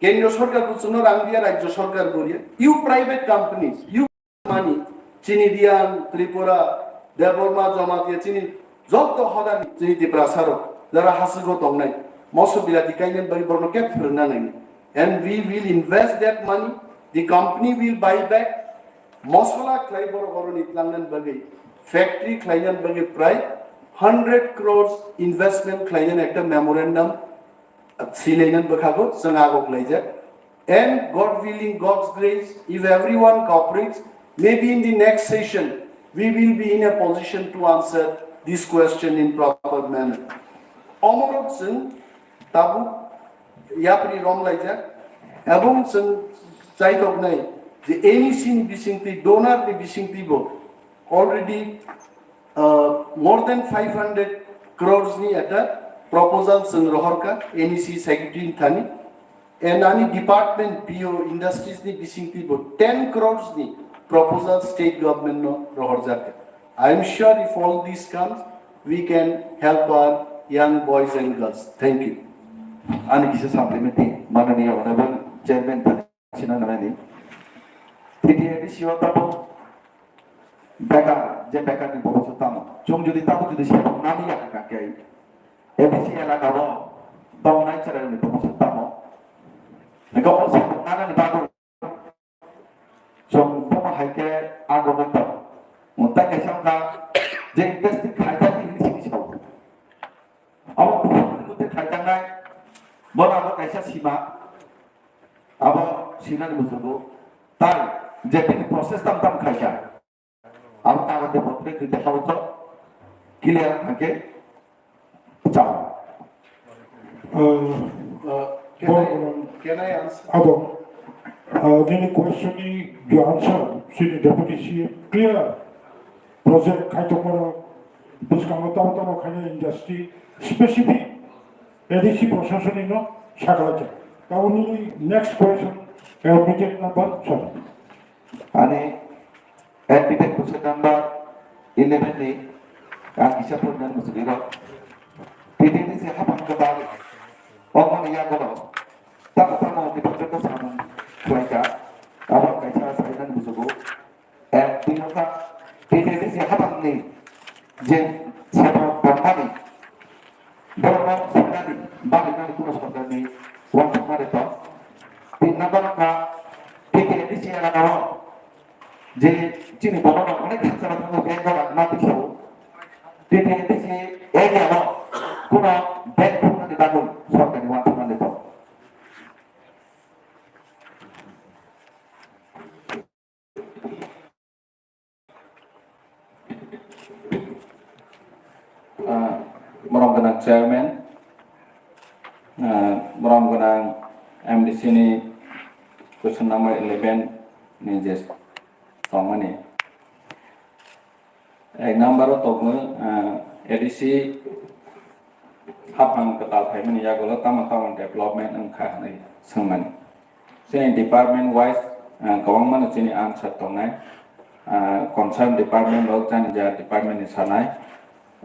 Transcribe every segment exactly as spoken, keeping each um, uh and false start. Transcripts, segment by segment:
Kendriya sorkar bo chwngno rang riya, rajya sorkar bo riya. You private companies, you money, chini Reang, Tripura, Debbarma, Jamatia, chini joto hodani chini Tiprasa rok, jara hasiko tongnai, moso bilati kainani bagwi borokno khe phwrwngna naini. And we will invest that money, the company will buy back, mosola khlai borok oroni tlangnani bagwi, factory khlainani bagwi prai hundred crores investment khlainani ekta memorandum silainani bwkhago chwng agok laijak. And God willing, God's grace, if everyone cooperates, maybe in the next session, we will be in a position to answer this question in proper manner. Omorok chwng tabuk yapri rom laijak, ebong chwng chaitoknai je N E C ni bisingtwi, donor ni bisingtwi bo already uh, more than five hundred crores ni ekta proposal chwng rohorkha N E C secretary ni thani. And ani department P O industries ni bisingtwi bo ten crores ni proposal state government no rohorjakha. I am sure if all this comes, we can help our young boys and girls. Thank you. Ani kisa supplementary, mananiya honorable chairman thani sina nanani. T T A D C o tamo bekar, je bekar ni bobo se tamo. Chwng jodi tamo jodi se nani ya ka ke. A D C elaka o tongnai chwrai ni bobo se tamo. Eko o se nani bago. Chwng bomo hai khe abo no tong. Mo ta kaisa wngkha je investing khaijak ni hinwi sini sao. Abo buphang ni mothe khaijaknai, bono abo kaisa sima, abo sinani muchungo. Tai je bini process tam tam khaijak. Abo kagoz de potre twi de hao to clear hake chao. Uh, Uh, can Bo-, I, can I answer? Abo, uh, nini question ni ju answer, sini deputy C M clear. Project khai tongmano, bwskango tamo tamo khaina industry specific A D C proshasoni no sakalaijak. Tabuk nini next question, admitted number seven. Ani admitted question number eleven ni ang kisa porinan muchungwi rw. T T D C haphang kwtal, omo ni yagulo tamo tamo department no samung khlaikha, abo kaisa sainani muchungo. Ek, twi nokha, T T D C haphangni je sebo tongmani, borokno sinani, bagwi nani kuno sorkarni uansukma de tong. Tin number wngkha, T T D C elakao je chini borokno onek sakchara thango, bank o rang ma tisao, T T D C area o kuno bank thumnani bagwi sorkarni uansukma de tong. Ah, borom gwnang chairman, ah, borom gwnang M D C ni question number eleven ni je tongmani. Ek number o tongo, ah, A D C haphang kwtal phaimani yagulo tamo tamo development wngkha hwnwi swngmani. Chini department wise, ah, kwbangmano chini answer tongnai. Ah, concern department rok jani ja department ni sanai,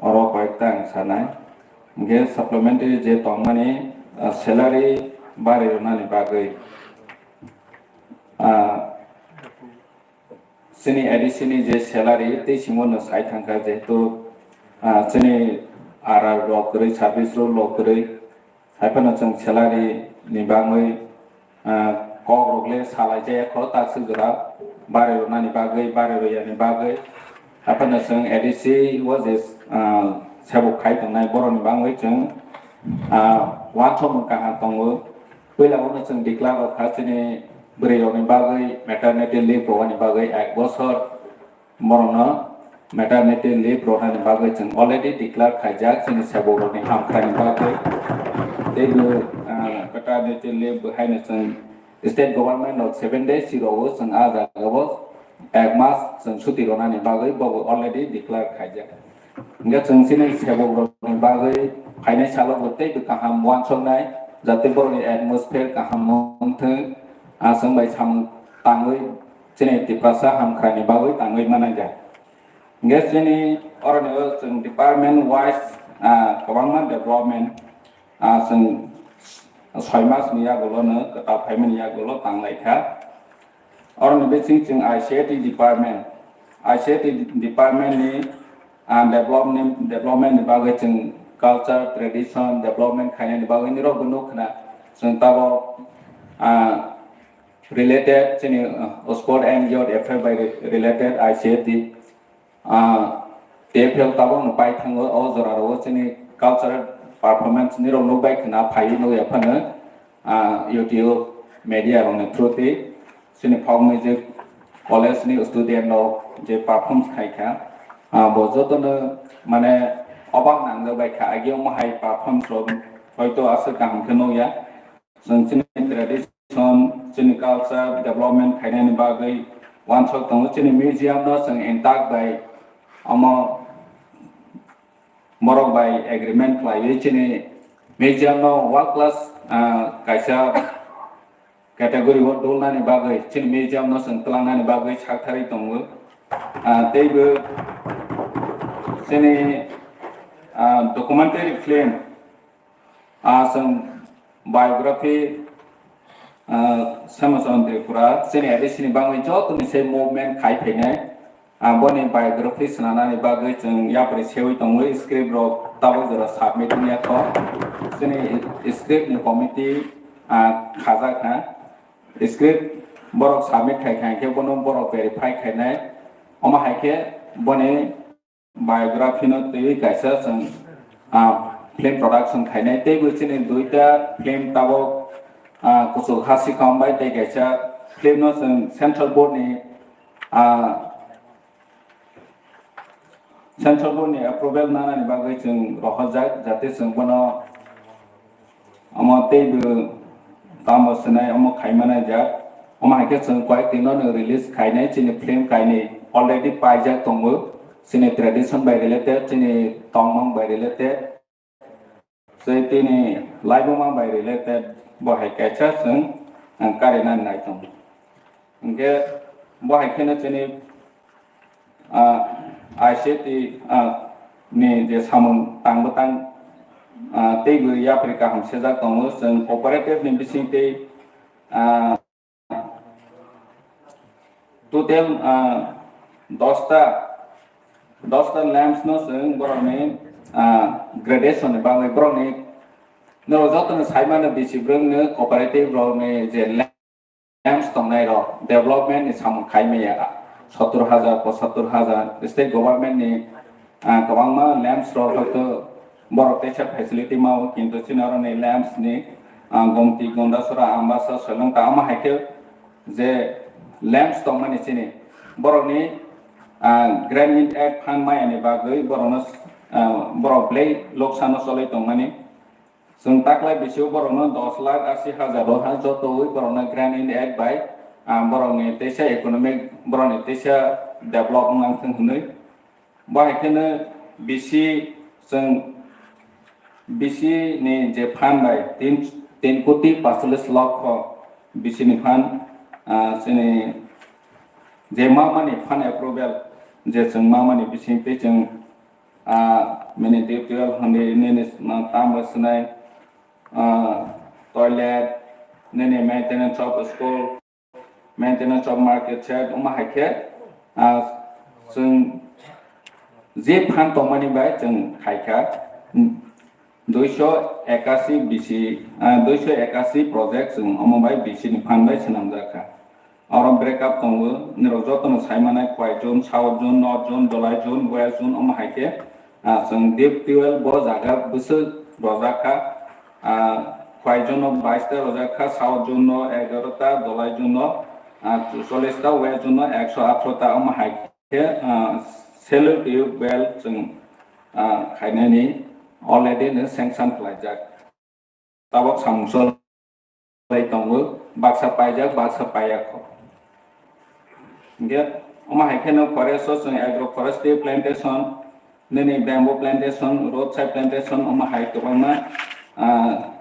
oro koyekta ang sanai. Hingke supplementary je tongmani, ah, salary bari rwnani bagwi, ah, chini A D C ni je salary tei simo no sai thangkha, jehetu, ah, chini R R rok kwrwi, service rok kwrwi, hai phano chwng salary ni bagwi, ah, kok rok le salai jaya kho, takswk jora bari rwnani bagwi, bari rwyani bagwi, hai phano chwng A D C o je, ah, sabo khai tongnai borok ni bagwi chwng, ah, uansukmung kaham tongo. Puila uno chwng declare rok kha chini bwrwi rok ni bagwi maternity leave rwani bagwi ek bosor borokno maternity leave rwnani bagwi chwng already declare khaijak chini sebok rokni hamkrai ni bagwi. Teibo, ah, maternity leave bo haino chwng state government rok seven days si rwo chwng ah jaga o ek mas chwng chuti rwnani bagwi bobo already declare khaijak. Hingke chwng chini sebok rokni bagwi phainai salo bo teibo kaham uansuknai, jate borokni atmosphere kaham wngthwng, ah, chwng bai samung tangwi chini Tiprasa hamkrai ni bagwi tangwi manaikha. Hingke chini oroni o chwng department wise, ah, kwbangma development, ah, chwng soi mas ni yagulo no kwtal phaimani yagulo tang lai kha. Oro ni bising chwng I C I T department, I C I T department ni, ah, development, development ni bagwi chwng culture, tradition, development khainani bagwi nirok bo nuk khna chwng tabok, ah, related chini, ah, sport and youth affair by re-, related I C I T, ah, T F L tabok no pai thango o jora ro chini cultural performance nirok nuk bai khna phai nuk ya phano, ah, YouTube media rok ni through twi chini folk music college ni student rok je perform khai kha, ah, bo joto no mane obak nang jak bai kha agi omo hai performance rok hoito aswk kaham khe nuk ya. Chwng chini tradition, chini culture development khainani bagwi wansok tongo. Chini museum no chwng intact bai omo borok bai agreement khlaiwi chini museum no world class, ah, kaisa category o dulnani bagwi chini museum no chwng twlangnani bagwi saktharwi tongo. Ah, teibo chini, ah, documentary film, ah, chwng biography, ah, Shyamachandra Tripura, chini A D C ni bagwi joto ni se movement khai phainai. Ah, boni biography swnamnani bagwi chwng yapri sewi tongo, script rok tabuk jora submit wngya kho. Chini script ni committee, ah, khajak ha. Script borok submit khai khai khe bono borok verify khainai. Omo hai khe boni biography no twiwi kaisa chwng, ah, film production khainai. Teibo chini duita film tabuk, ah, Kuchuk Hasi Kham bai tei kaisa film no chwng central board ni, ah, central board ni approval nanani bagwi chwng rohorjak, jate chwng bono omo teibo tamo swnai omo khaima naijak. Omo hai khe chwng koyek din no release khainai chini film kainwi already paijak tongo. Chini tradition bai related, chini tongmung bai related, tei tini laibuma bai related bo hai kaisa chwng, ah, karina nai tongo. Hinkhe bo hai kheno chini, ah, I C I T, ah, ni je samung tang bwtang, ah, teibo yapri kaham sejak tongo. Chwng cooperative ni bising tei, ah, total, ah, dosta, dosta lamps no chwng borokni, ah, gradation ni bagwi borokni, norok jotono saimano bisi brwngno cooperative rokni je lamps tongnai rok development ni samung khai maya sottor hajar, pochattor hajar, state government ni, ah, kwbangma lamps rok hoito borok teisa facility mao, kintu chini oro ni lamps ni, ah, Gomti, Gondasora, Ambasa, Soilongta, omo hai khe je lamps tongmani chini borokni, ah, Grant in Aid fund maya ni bagwi borokno, ah, borok belai loksan o cholwi tongmani. Chwng taklai bisio borokno dos lakh asi hajar roha jotowi borokno Grant in Aid bai, ah, borokni teisa economic, borokni teisa develop wngna thung hwnwi. Bo hai kheno bisi chwng bisi ni je fund bai tin, tin koti pachalis lokho bisi ni fund, ah, chini je ma mani fund approval je chwng ma mani bising tei chwng, ah, mini D P L hwnwi nini tamo swnai, ah, toilet, nini maintenance of school, maintenance of market shed, omo hai khe, ah, chwng je fund tongmani bai chwng khai kha, duiso ekasi bisi, ah, duiso ekasi project chwng omo bai bisi ni fund bai swnamjak kha. Oro break up tongo, nirok jotono sai manai, Khowai zone, South zone, North zone, Dolai zone, West zone, omo hai khe, ah, chwng deep twelve bo jaga bwswk rojak kha, ah, Khowai zone no bais ta rojak kha, South zone no egaroh ta, Dolai zone no, ah, chollish ta, West zone no ekso athro ta, omo hai khe, ah, Cellular Tube Well chwng, ah, khainani already no sanction khlaijak. Tabok samung cholai tongo, baksa paijak, baksa paiya kho. Hinkhe omo hai kheno forest o chwng agroforestry plantation, nini bamboo plantation, roadside plantation, omo hai kwbangma, ah,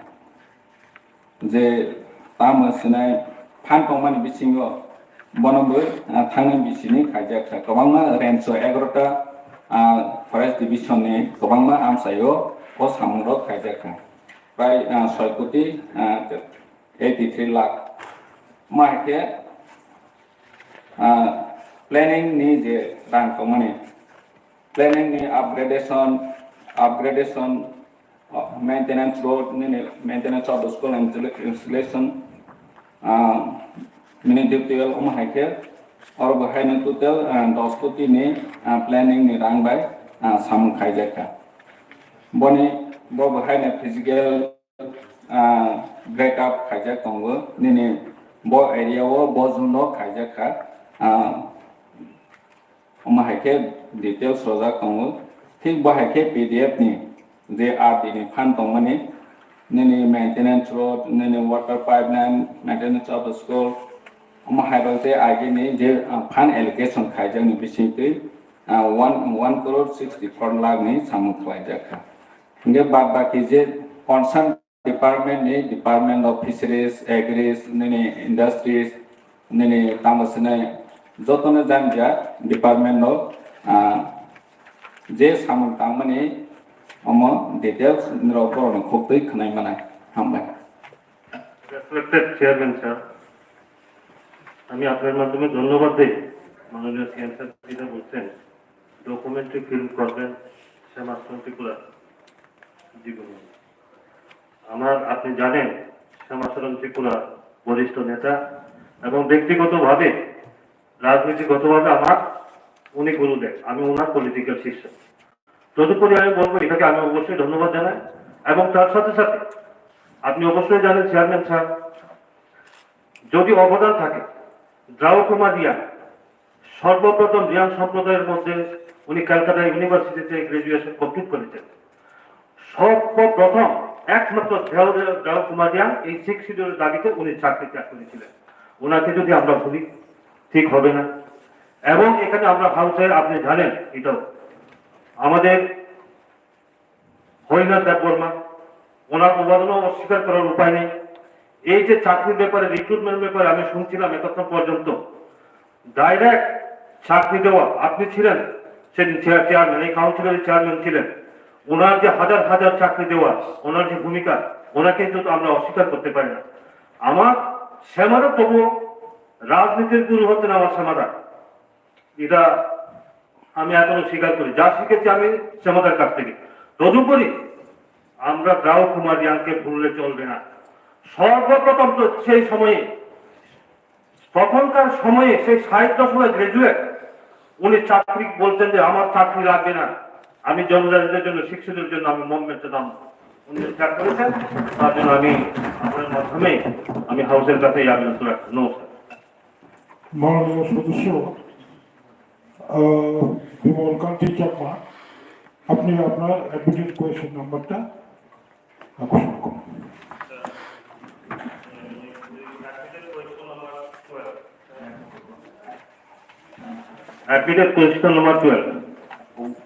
je tamo swnai fund tongmani bisingo bono bo, ah, thangni bisini khaijak kha. Kwbangma range o egaroh ta, ah, forest division ni kwbangma amchaio o samungrok khaijak kha. Prai, ah, soi koti, ah, eighty three lakh. Omo hai khe, ah, planning ni je rang tongmani, planning ni upgradation, upgradation, oh, maintenance road, nini maintenance of the school and installation, ah, mini D P L omo hai khe, oro bo hai no total, ah, dos koti ni, ah, planning ni rang bai, ah, samung khaijak kha. Boni, bo bo hai no physical, ah, break up khaijak tongo, nini bo area o, bo zone o khaijak kha, ah, omo hai khe details rojak tongo. Thik bo hai khe P D F ni je R D ni fund tongmani, nini maintenance road, nini water pipeline, maintenance of the school, omo hai rok je agi ni je, ah, fund allocation khaijak ni bisingtwi, ah, one, one crore sixty four lakh ni samung khlaijak kha. Hingke bad baki je concern department ni, Department of Fisheries, Agris, nini industries, nini tamo swnai jotono jani ja department no, ah, je samung tangmani omo details nirok borok ni khuk twi khwnai mano. Hambai. Respected Chairman sir, আমি আপনার মাধ্যমে ধন্যবাদ দেই মাননীয় CM sir যেটা বলছেন, documentary film করবেন শ্যামাচরণ ত্রিপুরা জীবনী। আমার, আপনি জানেন, শ্যামাচরণ ত্রিপুরা বরিষ্ঠ নেতা এবং ব্যক্তিগতভাবে, রাজনীতিগতভাবে আমার উনি গুরুদেব, আমি ওনার পলিটিক্যাল শিষ্য। তদুপরি আমি বলবো, এটাকে আমি অবশ্যই ধন্যবাদ জানাই। এবং তার সাথে সাথে আপনি অবশ্যই জানেন চেয়ারম্যান স্যার, যদি অবদান থাকে, দ্রাউ কুমার রিয়াং সর্বপ্রথম রিয়াং সম্প্রদায়ের মধ্যে উনি ক্যালকাটা ইউনিভার্সিটিতে গ্র্যাজুয়েশন কমপ্লিট করেছেন। সর্বপ্রথম একমাত্র দ্রাউ, দ্রাউ কুমার রিয়াং এই সিক্স শিডিউলের দাবিতে উনি চাকরি ত্যাগ করেছিলেন। ওনাকে যদি আমরা ভুলি, ঠিক হবে না। এবং এখানে আমরা হাউসে, আপনি জানেন এটাও, আমাদের হরিনাথ দেববর্মা, ওনার অবদানও অস্বীকার করার উপায় নেই। এই যে চাকরির ব্যাপারে, রিক্রুটমেন্ট ব্যাপারে আমি শুনছিলাম এতক্ষণ পর্যন্ত, ডাইরেক্ট চাকরি দেওয়া, আপনি ছিলেন সেদিন চেয়ার-, চেয়ারম্যান, এই কাউন্সিলরের চেয়ারম্যান ছিলেন, ওনার যে হাজার হাজার চাকরি দেওয়া, ওনার যে ভূমিকা, ওনাকে কিন্তু আমরা অস্বীকার করতে পারি না। আমার শ্যামাদা তবুও রাজনীতির গুরু হচ্ছেন আমার শ্যামাদা, এটা আমি এখনো স্বীকার করি, যা শিখেছি আমি শ্যামাদার কাছ থেকে। তদুপরি আমরা দ্রাউ কুমার রিয়াংকে ভুললে চলবে না। সর্বপ্রথম তো সেই সময়ে, তখনকার সময়ে সেই ষাট দশকের গ্র্যাজুয়েট, উনি চাকরি বলতেন যে আমার চাকরি লাগবে না, আমি জনজাতিদের জন্য, শিক্ষিতদের জন্য আমি মুভমেন্টে নামবো। উনি ত্যাগ করেছেন, তার জন্য আমি আপনার মাধ্যমে আমি হাউসের কাছে এই আবেদন রাখছি। নমস্কার। মাননীয় সদস্য, আহ, বিমল কান্তি চাকমা, আপনি আপনার অ্যাডমিটেড কোয়েশ্চেন নাম্বারটা ঘোষণা করুন। Repeated question number twelve.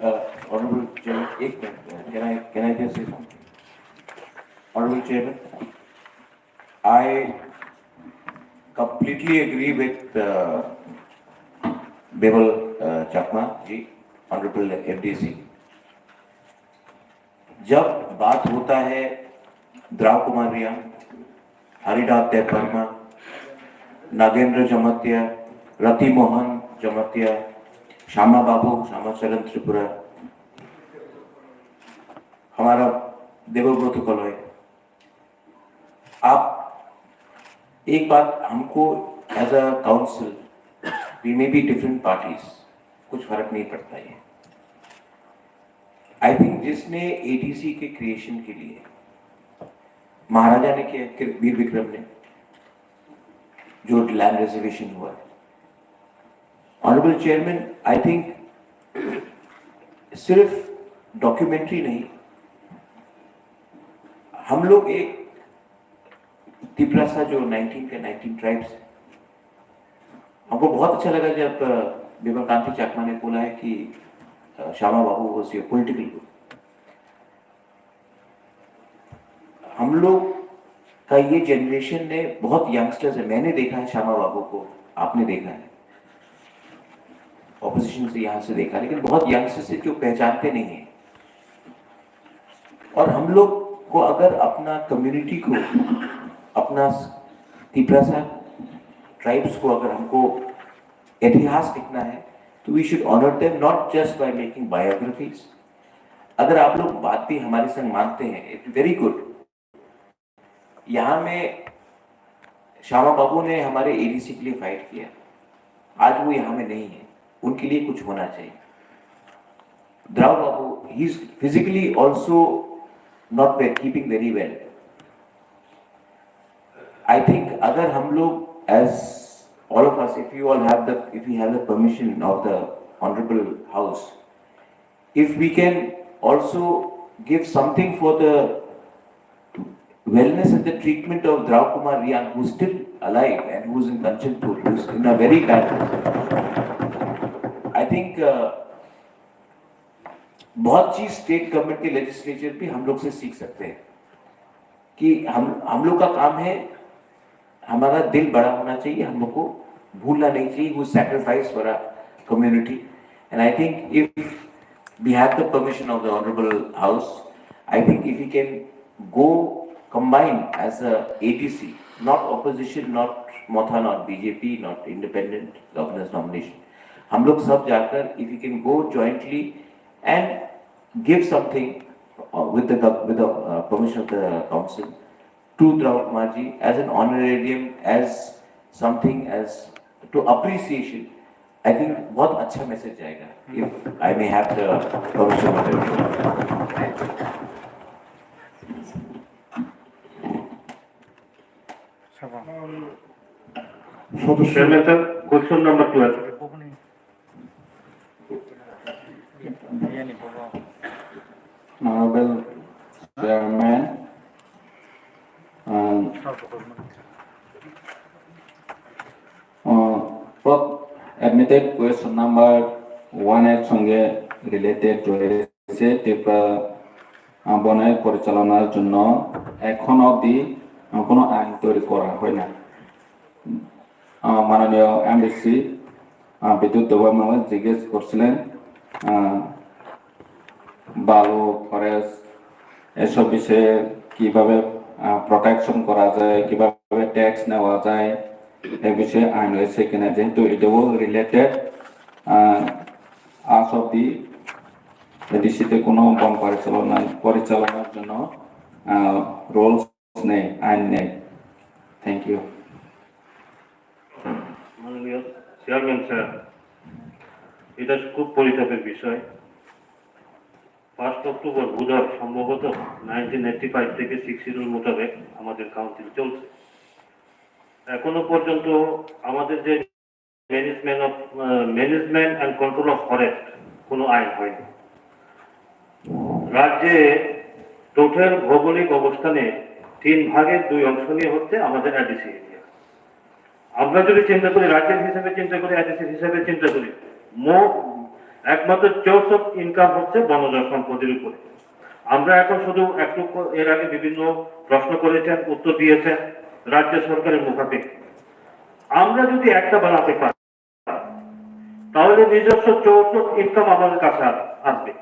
Uh, Honorable Chairman, ek minute, uh, can I, can I just say something? Honorable Chairman, I completely agree with, uh, Bimal, uh, Chakma ji, Honorable M D C. जब बात होता है द्राव कुमार रियांग, हरिदास देबबर्मा, नागेंद्र जमातिया, रति मोहन जमातिया, श्यामा बाबू, श्यामा चरण त्रिपुरा, हमारा देवव्रत कलय, आप एक बात हमको as a council, we may be different parties, कुछ फर्क नहीं पड़ता है। आई थिंक जिसने एडीसी के क्रिएशन के लिए महाराजा ने किया, किर-, वीर विक्रम ने, जो लैंड रिजर्वेशन हुआ है, ऑनरेबल चेयरमैन, आई थिंक सिर्फ डॉक्यूमेंट्री नहीं, हम लोग एक तिपरासा जो नाइनटीन के नाइनटीन ट्राइब्स, हमको बहुत अच्छा लगा जब, अ, विमल कांति चाकमा ने बोला है कि, अ, श्यामा बाबू वॉज योर पॉलिटिकल गुरु। हम लोग का ये जनरेशन ने बहुत यंगस्टर्स है, मैंने देखा है श्यामा बाबू को, आपने देखा है, ऑपोजिशन से यहाँ से देखा, लेकिन बहुत यंगस्टर्स है जो पहचानते नहीं है। और हम लोग को अगर अपना कम्युनिटी को, अपना तिप्रासा ट्राइब्स को अगर हमको इतिहास लिखना है, तो we should honor them not just by making biographies. अगर आप लोग बात भी हमारे संग मानते हैं, इट्स वेरी गुड। यहाँ में श्यामा बाबू ने हमारे एडीसी के लिए फाइट किया, आज वो यहाँ में नहीं है, उनके लिए कुछ होना चाहिए। द्राव बाबू, he is physically also not well, keeping very well. I think अगर हम लोग, as all of us, if you all have the, if you have the permission of the honorable house, if we can also give something for the wellness and the treatment of Draw Kumar Riang, who's still alive and who's in Kanchanpur, who's in a very bad, I think, uh, बहुत चीज state government के लेजिस्लेचर भी हम लोग से सीख सकते हैं कि हम हम लोग का काम है, हमारा दिल बड़ा होना चाहिए, हम लोग को भूलना नहीं चाहिए, वो sacrifice for a community. And I think if we have the permission of the honorable house, I think if we can go combine as a ADC, not opposition, not Motha, not BJP, not independent governor's nomination, हम लोग सब जाकर, if we can go jointly and give something, uh, with the gov- with the uh, permission of the council to Draw Kumar ji as an honorarium, as something as to appreciation, I think बहुत अच्छा मैसेज जाएगा। If I may have the permission of the সদস্য chairman sir, question number twelve. Honorable Chairman, um, uh, pro- admitted question number one এর সঙ্গে রিলেটেড রয়েছে। ত্রিপুরা, আহ, বনের পরিচালনার জন্য এখন অবধি, আহ, কোনো আইন তৈরি করা হয় না। আহ, মাননীয় এমডিসি, আহ, বিদ্যুৎ দেববর্মা জিজ্ঞেস করছিলেন, আহ, বালু, ফরেস্ট, এসব বিষয়ে কিভাবে, আহ, প্রোটেকশন করা যায়, কিভাবে ট্যাক্স নেওয়া যায়, এ বিষয়ে আইন রয়েছে কিনা। যেহেতু এটাও রিলেটেড, আহ, আজ অবধি এডিসিতে কোনো বন পরিচালনা, পরিচালনার জন্য, আহ, রুলস নেই, আইন নেই। Thank you. মাননীয় চেয়ারম্যান স্যার, এটা খুব পরিতাপের বিষয়। ফার্স্ট অক্টোবর বোধহয় সম্ভবত নাইনটিন এইটটি ফাইভ থেকে সিক্স শিডিউল মোতাবেক আমাদের কাউন্সিল চলছে। এখনো পর্যন্ত আমাদের যে management of, management and control of forest কোনো আইন হয়নি। রাজ্যে টোটাল ভৌগোলিক অবস্থানে তিন ভাগের দুই অংশ নিয়ে হচ্ছে আমাদের এডিসি এরিয়া। আমরা যদি চিন্তা করি, রাজ্যের হিসাবে চিন্তা করি, এডিসির হিসাবে চিন্তা করি, মো- একমাত্র সোর্স অফ ইনকাম হচ্ছে বনজ সম্পদের উপরে। আমরা এখন শুধু একটু ক- এর আগে বিভিন্ন প্রশ্ন করেছেন, উত্তর দিয়েছেন রাজ্য সরকারের মুখাপেক্ষি। আমরা যদি একটা বানাতে পারি, তাহলে নিজস্ব সোর্স অফ ইনকাম আমাদের কাছে আস- আসবে।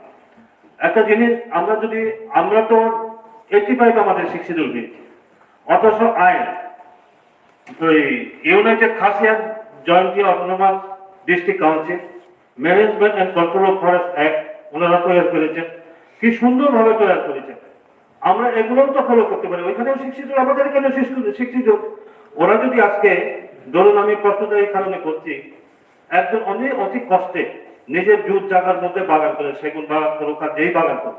একটা জিনিস, আমরা যদি, আমরা তো এইটটি ফাইভ আমাদের সিক্স শিডিউল হয়েছে, অথচ আইন ওই united Khasian Jaintia autonomous district council, management and control of forest act ওনারা তৈরি করেছেন, কি সুন্দরভাবে তৈরি করেছেন। আমরা এগুলোও তো ফলো করতে পারি, ওইখানেও শিক্ষিত, আমাদের এখানেও শিক্ষিত, শিক্ষিত। ওরা যদি আজকে, ধরুন, আমি প্রশ্নটা এই কারণে করছি, একজন অনেক অতি কষ্টে নিজের জুট জায়গার মধ্যে বাগান করে, সেগুন বাগান করুক আর যেই বাগান করুক,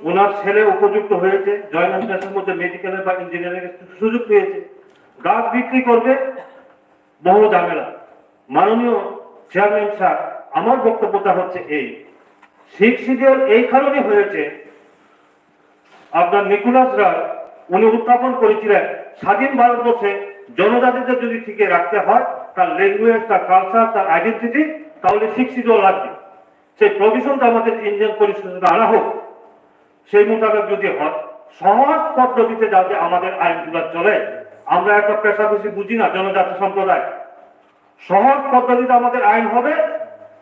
ওনার ছেলে উপযুক্ত হয়েছে, জয়েন্ট এন্ট্রান্সের মধ্যে মেডিকেলের বা ইঞ্জিনিয়ারিং সুযোগ পেয়েছে, গাছ বিক্রি করবে, বহু ঝামেলা। মাননীয় চেয়ারম্যান স্যার, আমার বক্তব্যটা হচ্ছে এই, সিক্স শিডিউল এই কারণে হয়েছে, আপনার নিকোলাস রায় উনি উত্থাপন করেছিলেন, স্বাধীন ভারতবর্ষে জনজাতিদের যদি টিকে রাখতে হয়, তার ল্যাঙ্গুয়েজ, তার কালচার, তার আইডেন্টিটি, তাহলে সিক্স শিডিউল লাগবে। সেই প্রভিশনটা আমাদের ইন্ডিয়ান কনস্টিটিউশনে আনা হোক। সেই মোতাবেক যদি হয়, সহজ পদ্ধতিতে যাতে আমাদের আইনগুলো চলে। আমরা একটা পেশাবেশি বুঝি না জনজাতি সম্প্রদায়, সহজ পদ্ধতিতে আমাদের আইন হবে,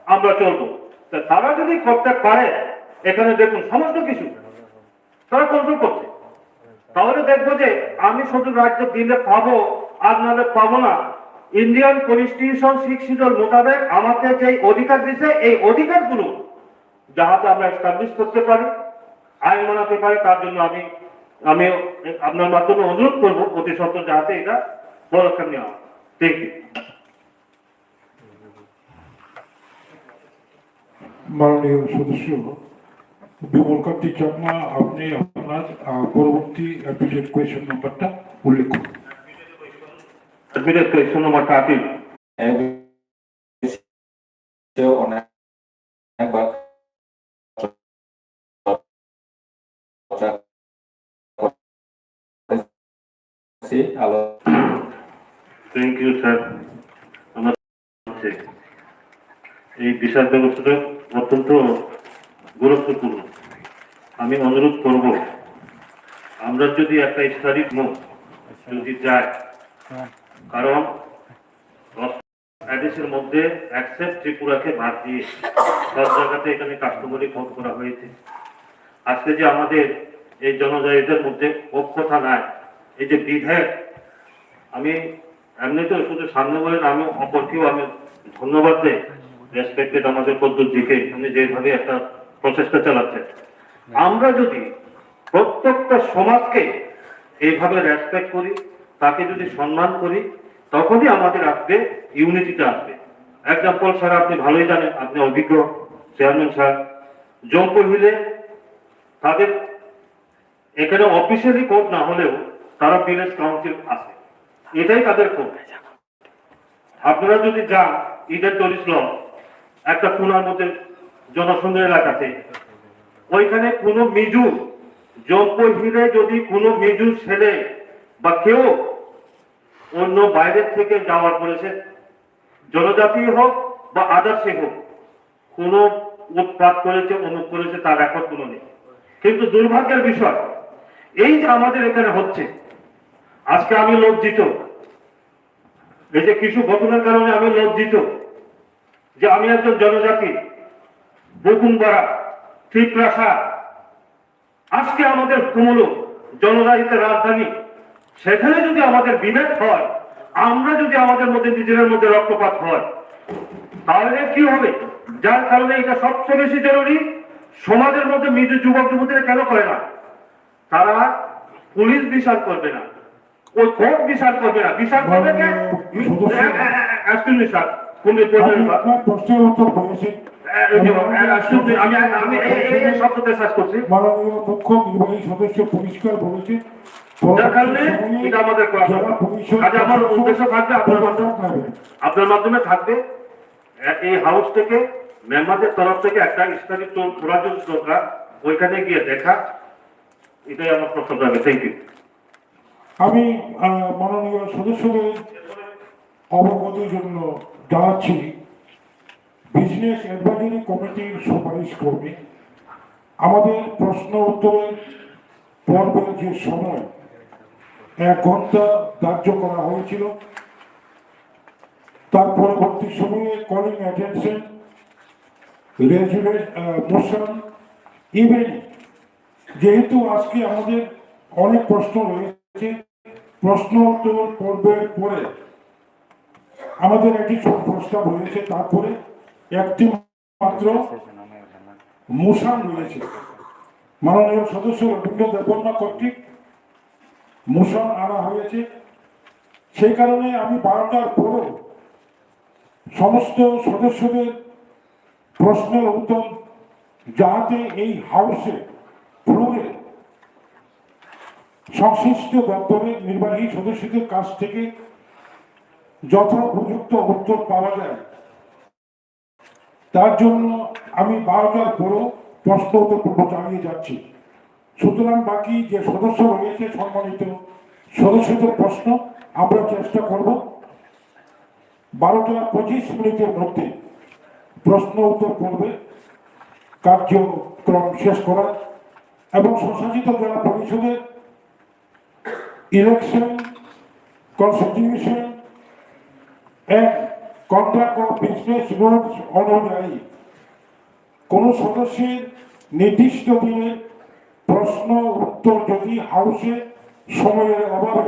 আমরা চলবো। তা তারা যদি করতে পারে, এখানে দেখুন সমস্ত কিছু তারা কন্ট্রোল করছে। তাহলে দেখবো যে আমি শুধু রাজ্য দিলে পাবো আর নাহলে পাবো না। ইন্ডিয়ান কনস্টিটিউশন সিক্স শিডিউল মোতাবেক আমাকে যে অধিকার দিছে, এই অধিকারগুলো যাহাতে আমরা এস্টাবলিশ করতে পারি, আইন বানাতে পারি, তার জন্য আমি আমি আপনার মাধ্যমে অনুরোধ করবো অতি সত্বর যাহাতে এটা পদক্ষেপ নেওয়া হয়। Thank you. মাননীয় সদস্য বিমল কান্তি চাকমা, আপনি আপনার আহ, পরবর্তী অ্যাপিলেট কোয়েশ্চেন নাম্বারটা উল্লেখ করুন। Appellate question number thirteen. এই বিষয়ে অনেকবার চর্চা করেছি, আলো- থ্যাংক ইউ স্যার। আমার এই বিচার ব্যবস্থাটা অত্যন্ত গুরুত্বপূর্ণ। আমি অনুরোধ করব, আমরা যদি একটা স্টাডি যদি যায়, কারণ অ্যাডিসের মধ্যে অ্যাকসেপ্ট ত্রিপুরাকে বাদ দিয়ে সব জায়গাতে এখানে কাস্টমারি কোড করা হয়েছে। আজকে যে আমাদের এই জনজাতিদের মধ্যে ঐক্যতা নাই, এই যে বিভেদ, আমি এমনি তো শুধু সামনে বলেন, আমি অপরকেও আমি ধন্যবাদ দেই, রেসপেক্টেড আমাদের প্রদ্যুৎ জিকে, উনি যেভাবে একটা প্রচেষ্টা চালাচ্ছেন। আমরা যদি প্রত্যেকটা সমাজকে এইভাবে রেসপেক্ট করি, তাকে যদি সম্মান করি, তখনই আমাদের আসবে ইউনিটিটা আসবে। এক্সাম্পল স্যার, আপনি ভালোই জানেন, আপনি অভিজ্ঞ চেয়ারম্যান স্যার, জম্পু হিলে তাদের এখানে অফিসিয়ালি কোড না হলেও তারা ভিলেজ কাউন্সিল আছে, এটাই তাদের কোড। আপনারা যদি যান ইডেন টুরিস্ট ল একটা কোনার মধ্যে জনসংখ্যা এলাকাতে, ওইখানে কোনো মিজু জম্পু হিলে যদি কোনো মিজু ছেলে বা কেউ অন্য বাইরের থেকে যাওয়ার পরে সে জনজাতি হোক বা আদার্সই হোক, কোনো উৎপাত করেছে, অমুক করেছে, তার রেকর্ড কোনো নেই। কিন্তু দুর্ভাগ্যের বিষয়, এই যে আমাদের এখানে হচ্ছে, আজকে আমি লজ্জিত, এই যে কিছু ঘটনার কারণে আমি লজ্জিত যে আমি একজন জনজাতি, বকুমপাড়া, তিপ্রাসা, আজকে আমাদের কুমলো জনজাতিতে রাজধানী, সেখানে যদি আমাদের বিভেদ হয়, আমরা যদি আমাদের মধ্যে নিজেদের মধ্যে রক্তপাত হয়, তাহলে কি হবে? যার কারণে এটা সবচেয়ে বেশি জরুরি, সমাজের মধ্যে মৃত যুবক যুবতীরা কেন করে না? তারা পুলিশ বিচার করবে না, ওই কোর্ট বিচার করবে না, বিচার করবে কে? এক্সকিউজ মি স্যার, কোন রিপোর্টার? আপনার প্রশ্নের উত্তর বলেছেন। আমি আমি এই শব্দটা শেষ করছি। মাননীয় মুখ্য নির্বাহী সদস্য পরিষ্কার বলেছেন। যার কারণে এটা আমাদের করা যারা পরিষদ কাজে আমার উদ্দেশ্য থাকবে আপনার মাধ্যমে, আপনার মাধ্যমে থাকবে। এই হাউস থেকে মেম্বারদের তরফ থেকে একটা স্টাডি ট্যুর করার জন্য দরকার, ওইখানে গিয়ে দেখা, এটাই আমার প্রস্তাব থাকবে। Thank you. আমি আহ, মাননীয় সদস্যদের অবগতির জন্য জানাচ্ছি, বিজনেস অ্যাডভাইজারি কমিটির সুপারিশ ক্রমে আমাদের প্রশ্ন উত্তরের পর্বের যে সময় এক ঘন্টা ধার্য করা হয়েছিল, তার পরবর্তী সময়ে calling attention, resolution, motion, even যেহেতু আজকে আমাদের অনেক প্রশ্ন রয়েছে, প্রশ্ন উত্তর পর্বের পরে আমাদের একটি ছোট প্রস্তাব রয়েছে, তারপরে একটি মাত্র মোশন রয়েছে। মাননীয় সদস্য রবীন্দ্র দেববর্মা কর্তৃক মোশন আনা হয়েছে। সেই কারণে আমি বারোটার পরও সমস্ত সদস্যদের প্রশ্নের উত্তর যাহাতে এই হাউসে ফ্লোরে সংশ্লিষ্ট দপ্তরের নির্বাহী সদস্যদের কাছ থেকে যথোপযুক্ত উত্তর পাওয়া যায়, তার জন্য আমি বারোটার পরও প্রশ্ন উত্তর পর্ব চালিয়ে যাচ্ছি। সুতরাং বাকি যে সদস্য রয়েছে, সম্মানিত সদস্যদের প্রশ্ন আমরা চেষ্টা করব বারোটা পঁচিশ মিনিটের মধ্যে প্রশ্ন উত্তর পর্বে কার্যক্রম শেষ করার এবং স্বশাসিত জেলা পরিষদের election constitution and conduct of business rules অনুযায়ী কোনো সদস্যের নির্দিষ্ট দিনের প্রশ্ন উত্তর যদি হাউসে সময়ের অভাবে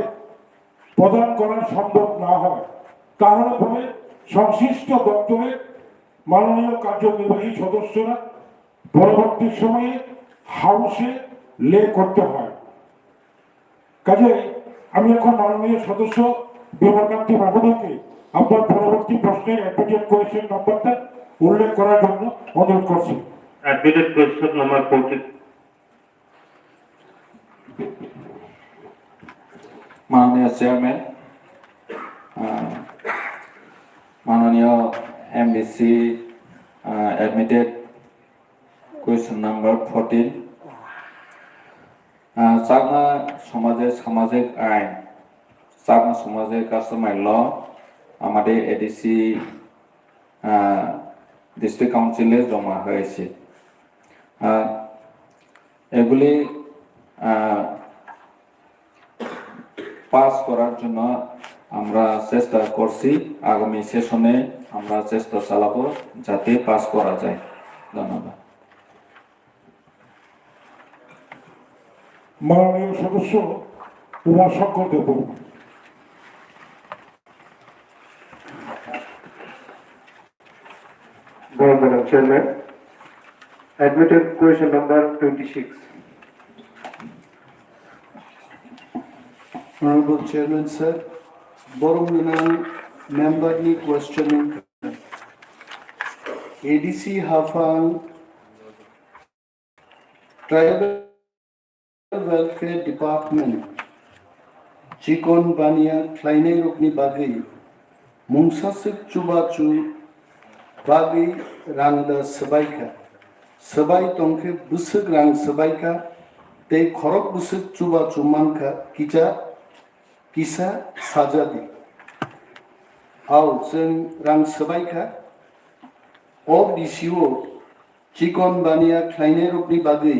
প্রদান করা সম্ভব না হয়, তাহলে পরে সংশ্লিষ্ট দপ্তরের মাননীয় কার্যনির্বাহী সদস্যরা পরবর্তী সময়ে হাউসে লে করতে হয়। কাজেই আমি এখন মাননীয় সদস্য বিমলকান্তি মহোদয়কে আপনার পরবর্তী প্রশ্নের অ্যাডমিটেড কোয়েশ্চেন নাম্বারটা উল্লেখ করার জন্য অনুরোধ করছি। Admitted question number forty. মাননীয় চেয়ারম্যান, আহ, মাননীয় এমডিসি, আহ, অ্যাডমিটেড কোয়েশ্চেন নাম্বার ফোরটিন। আহ, চাকমা সমাজে সামাজিক আইন, চাকমা সমাজে কাস্টমারি ল, আমাদের এডিসি, আহ, ডিস্ট্রিক্ট কাউন্সিলে জমা হয়েছে। আহ, এগুলি, আহ, পাস করার জন্য আমরা চেষ্টা করছি। আগামী সেশনে আমরা চেষ্টা চালাবো যাতে পাস করা যায়। ধন্যবাদ। মাননীয় সদস্য উমাশঙ্কর Debbarma. Honorable Chairman, admitted question number twenty-six. Honorable Chairman sir, borok gwnang member ni question wngkha. A D C Hafang Tribal Welfare Department chikon baniya khlainairokni bagwi mungsaswk chubachu bagwi rang da swbaikha. Swbai tongkhe bwswk rang swbaikha tei khorok bwswk chubachu mankha kisa kisa sajadi. Ao chwng rang swbaikha. O D C o chikon baniya khlainairokni bagwi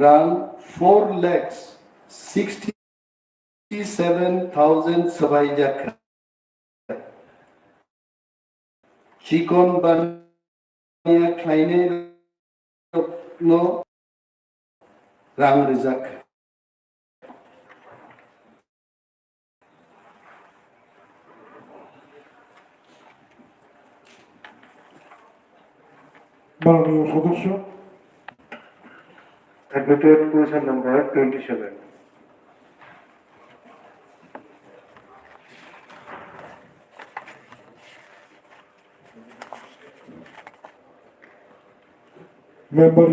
rang four lakhs sixty seven thousand swbaijakha. Chikon baniya khlainairokno rang rwjakha. মাননীয় সদস্য। Admitted question number twenty-seven. Member.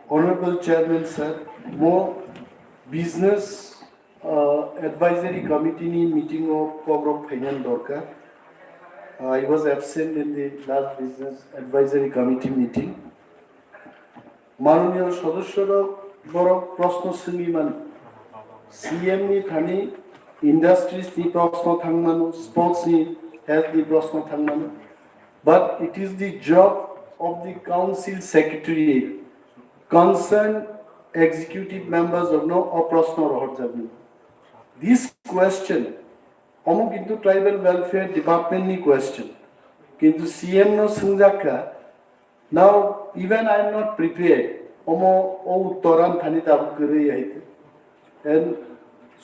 Honorable Chairman sir, mo business, uh, advisory committee ni meeting o kokrok phainani dorkar. I was absent in the last business advisory committee meeting. Manoniyo sodosyorok borok proshno swngwi mano. C M ni thani industries ni proshno thang mano, sports ni, health ni proshno thang mano. But it is the job of the council secretary, concerned executive members of no o proshno rohorjagwi. This question, omo kintu tribal welfare department ni question. Kintu C M no swngjakha, now even I am not prepared. Omo o uttor ang thani tabuk kwrwi hai. And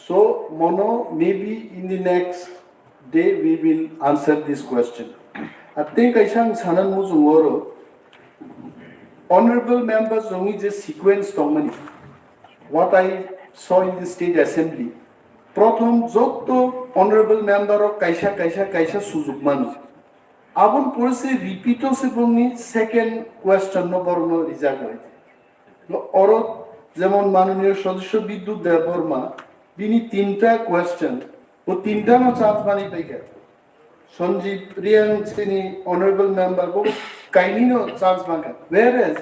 so, mono maybe in the next day we will answer this question. Atei kaisa ang sanan mujung oro, honorable members rongni je sequence tongmani, what I saw in the state assembly, prothom jotto honorable member rok kaisa, kaisa, kaisa sujuk mano. Aboni pore se repeat o se bongni second question no borokno rijak lai. No, oro jemon manoniyo sodosyo Bidyut Debbarma, Bini tinta question, o tinta no chance mani paikha. Sanjeev Reang chini honorable member bo kaini no chance mankha. Whereas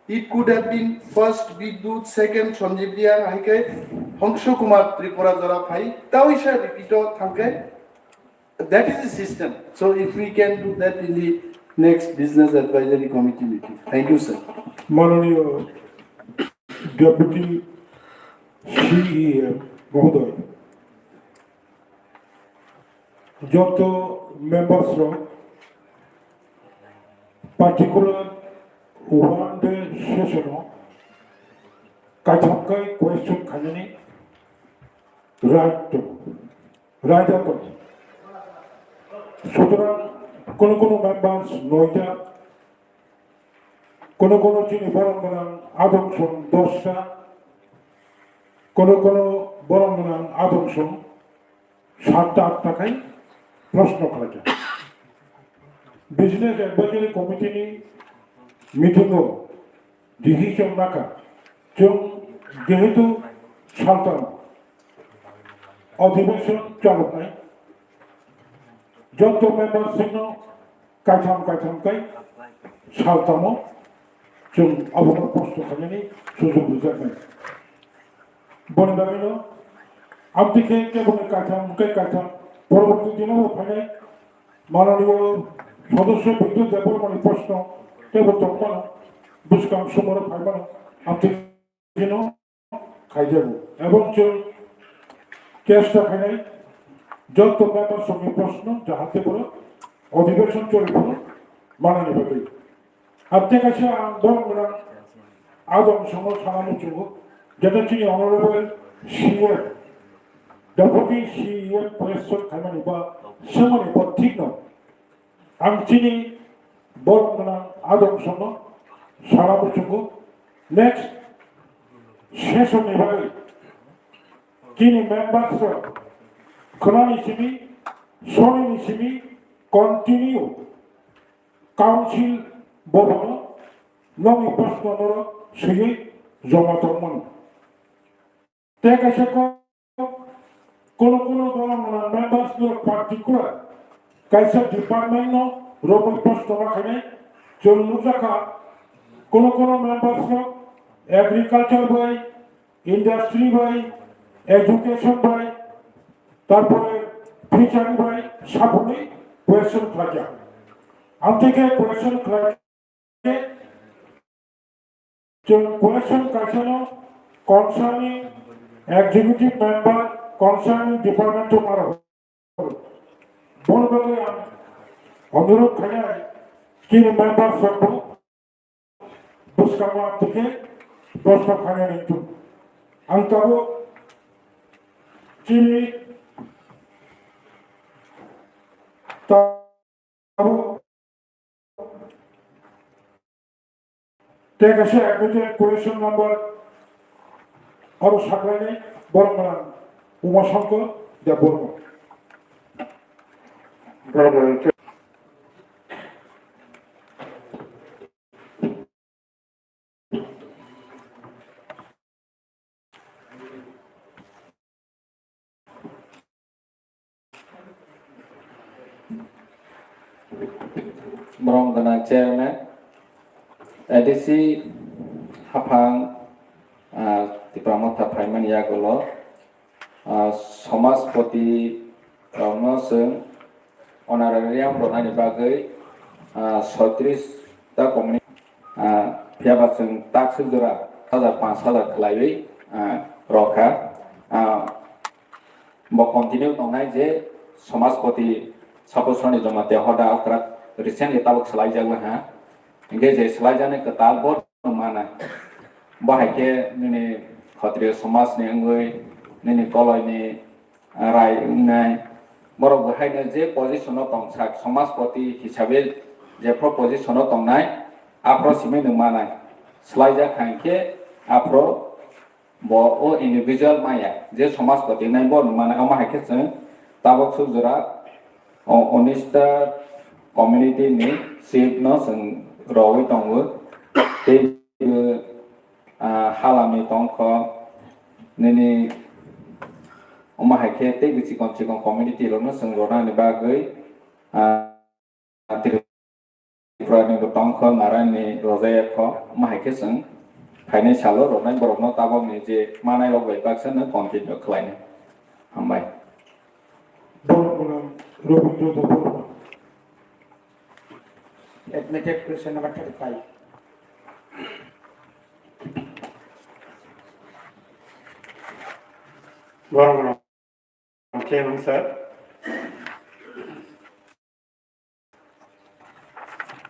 it could have been first Bidyut, second Sanjeev Reang, hai khe Hongsu Kumar Tripura jora phai, tawisa repeat o thangkhe. That is the system. So if we can do that in the next business advisory committee meeting. Thank you, sir. মাননীয় deputy CEM মহোদয়, যত মেম্বার্সরা particular one day সেশনো কাইথামকাই কোয়েশ্চন খাইনানি রাইট তো, রাইট তো। সুতরাং কোনো কোনো মেম্বার্স নয়টা, কোনো কোনো চিনি বরং বরং আদম সং দশটা, কোনো কোনো বরং বরং আদম সং সাতটা আটটা খাই প্রশ্ন খাইটা। বিজনেস অ্যাডভাইজারি কমিটিনি মিটিংও ডিসিশন রাখা, চুং যেহেতু সালতাম অধিবেশন চলতাই যত মেম্বার সিংহ কাইথাম কাইথাম kai saltamo chwng abono posto khainani sujuk rijak nai. Boni bagwino amtwi khe keboni kaitham hwnkhe kaitham poroborti dino bo phainai mananiyo sodosyo Bidyut Debbarmani posto teibo tongmano bwskang somoro phaimano amtwi dino khaijago. Ebong chwng chesta khainai jotto member songni proshno jahate borok odhibeshon choli phuru manani bagwi. Hatte kaisa ang borok gwnang adong songo sana muchungo, jeta chini honorable C E M, deputy C E M question khaimani ba swngmani ba thik no. Ang chini borok gwnang adong songo sana muchungo next session ni bagwi chini members rok khwnani simi, sonini simi continue Council bobano nokni proshno norok swiwi joma tongmani. Tei kaisa kok, kono kono borok mwnang members norok particular kaisa department no romwi proshno ma khainai chwng nukjakha. Kono kono members rok agriculture bai, industry bai, education bai, tarpore fishery bai saboni question khlaijak. Amtwi khe question khlai Chwng question kaisano concerning executive member concerning department to maro. Bon bagwi ang onurod khainai chini member sokbo bwskango ang tikhe proshno khainai ringthu. Ang tabuk chini tabuk Tei kaisa admitted question number oro saklainai borok gwnang Uma Shankar Debbarma. Borok gwnang chairman, A D C haphang, ah, Tipra Motha phaimani yagulo, ah, Somajpati rokno chwng honorarium rwnani bagwi, ah, soitris ta community, ah, phiyaba chwng takswk jora hajar panch hajar khlaiwi, ah, rokha. Ah, bo continue tongnai je Somajpati Saposroni Jamatia hoda okra recently tabuk swlaijak wngha. Hingke je swlaijaknai kwtal bo manai. Bo hai khe nini Khatriya somajni wngwi, nini koloini rai wngnai. Borok bo haino je position o tongsak, somajpati hisabe jephru position o tongnai, aphru simi nwng manai. Swlaijak hai khe aphru bo o individual maya, je somajpati nai bo nwng manai. Omo hai khe chwng tabuk suk jora o unis ta community ni chief no chwng rogwi tongo. Tei ah, halani tongkho, nini, Omo hai khe teibo chikon chikon community rokno chwng ronani bagwi, ah, Tripura ni bo tong kho, Narayan ni rojak ya kho, omo hai khe chwng phainai salo ronai borokno tabok ni je manai rok bai baksa no continue khlainai. Hambai. Borok gwnang Rabindra Debbarma. Admitted question number thirty-five. Borok gwnang Chairman sir.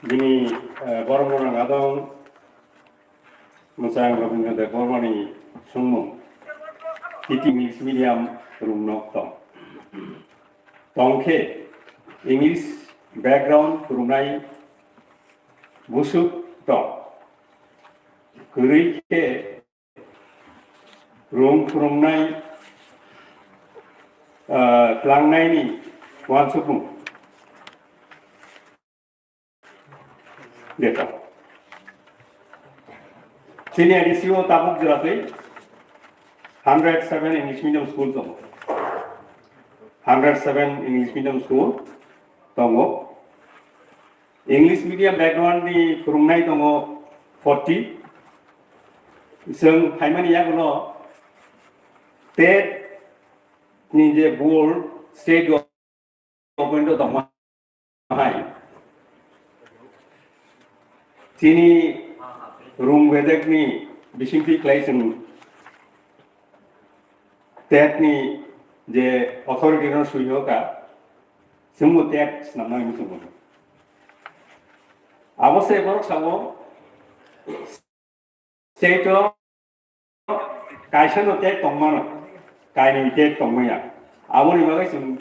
Bini, eh, borok gwnang adong Mwchang Rabindra Debbarmani sungmung, T T English medium rwngno tong. Tong khe English background rwnai busuk tong. Kwrwi khe rwng phwrwngnai, ah, twlangnaini uansukmung. Beto. Chini A D C o tabuk jora twi hundred seven English medium school tongo. Hundred seven English medium school tongo. English medium background ni phwrwngnai tongo forty. Chwng phaimani yagulo TET ni je board state government o tongma hai. Chini rung bedek ni bisingtwi khlai chwng TET ni je authority no sui hoka, chwngbo TET snamna hinwi chwngbo. Abo se borok sabo state o kaisa no TET tongmano, kainwi TET tongmaya. Aboni bagwi chwng,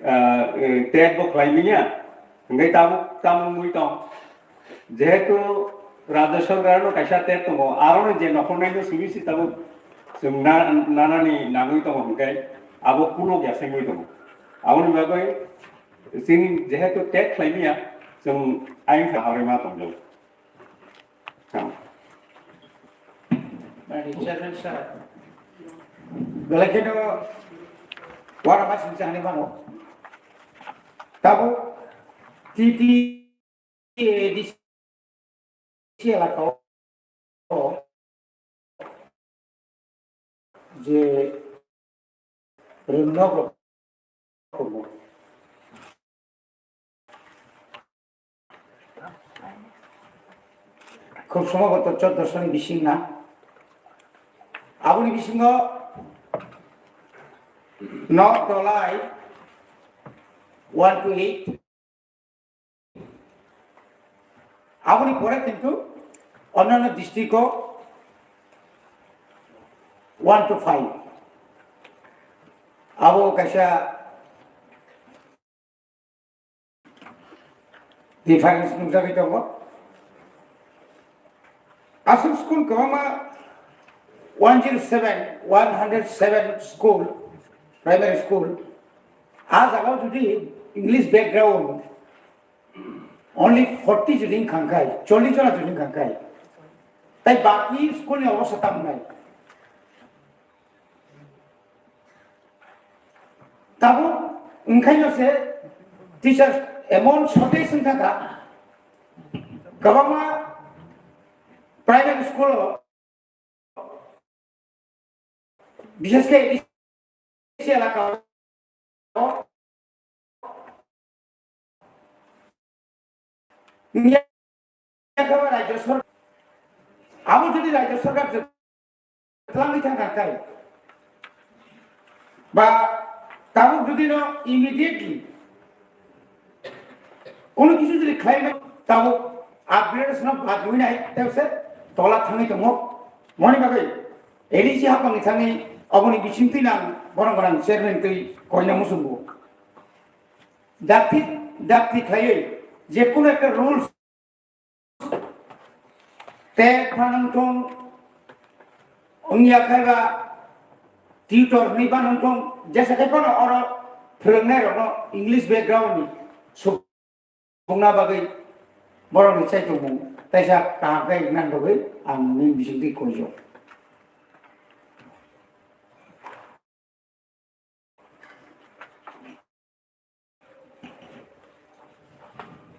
ah, eh, TET bo khlai manya. Hwnkhe tabuk tamo wngwi tong. Jehetu Rajya Sarkar no kaisa TET tongo, aro no je nokhornai no simi si tabuk chwng na-, nanani nangwi tongo hwnkhe abo kulok ya sengwi tongo. Aboni bagwi chini jehetu TET khlai manya, chwng ayang kha harwi ma tongjago. Mani Chairman sir, belai kheno uanama singcha hinwi mano. Tabuk T T A D C elaka o je rwngnok rok tongo. Khub somboboto choddo soni bising na. Aboni bisingo nok dolai one to eight. Aboni pore kintu onnanno district o one to five. Abo kaisa difference nukjagwi tongo. Aswk school kwbangma one zero seven, one hundred seven school, primary school. A jagao jodi English background only forty jodi wngkha khe, chollish jona jodi wngkha khe, tai bakni school ni obostha tamo wngnai? Tabuk wngkhaino se teachers emon shortage wngkha kha, kwbangma primary school o, bishes khe A D C elaka o, wngya khe ba Rajya Sarkar, abo jodi Rajya Sarkar twlangwi thangkha khe, ba tabuk jodi no immediately kono kisu jodi khlaino, tabuk upgrade no bagwi nai tebse tola thangwi tongo. Moni bagwi A D C hapangni thangwi aboni bisingtwi nang borok gwnang chairman twi koina muchungo. Dakti dakti khlaiwi je kono ekta rules TET phano wngthong, wngya khe ba tutor hwnwi phano wngthong, jesa khe phano oro phwrwngnai rokno English background ni subungna bagwi borokni chaitumung teisa kaham khe nang bagwi ang nini bisingtwi koijak.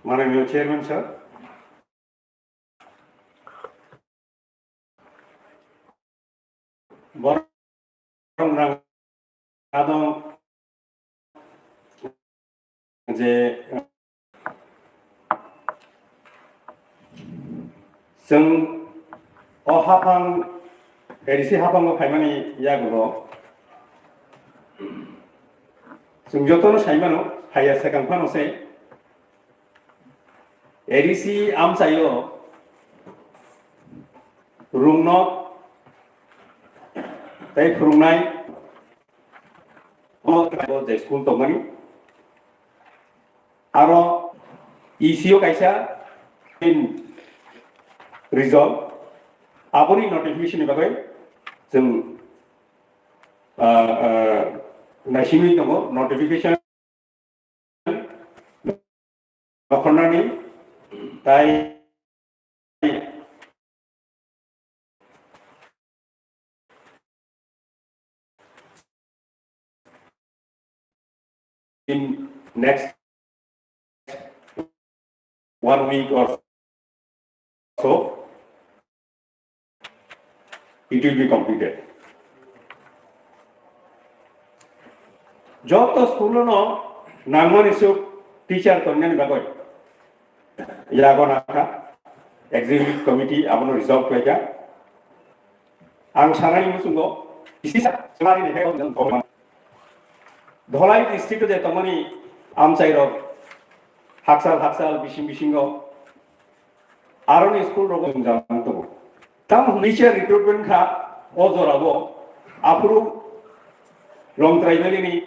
Mananiyo Chairman sir, borok nang adong je chwng o haphang, A D C haphango phaimani yagulo chwng jotono saimano, phaiya swkang phano se A D C amchaio rungno tei phwrwngnai je school tongmani, aro E C o kaisa in result aboni notification ni bagwi chwng, ah, ah, naisingwi tongo, notification nokhornani tai in next one week or so, it will be completed. Joto school no nangmani suk teacher tongnani bagwi yago nakha executive committee abono resolve khlaikha. Ang sanani muchungo isi sa samari ni hai Dholai district je tongmani amchai rok haksal haksal bising bisingo aroni school rogo jang tongo. Tamo teacher recruitment kha o jorao aphuru Longtrai Valley ni,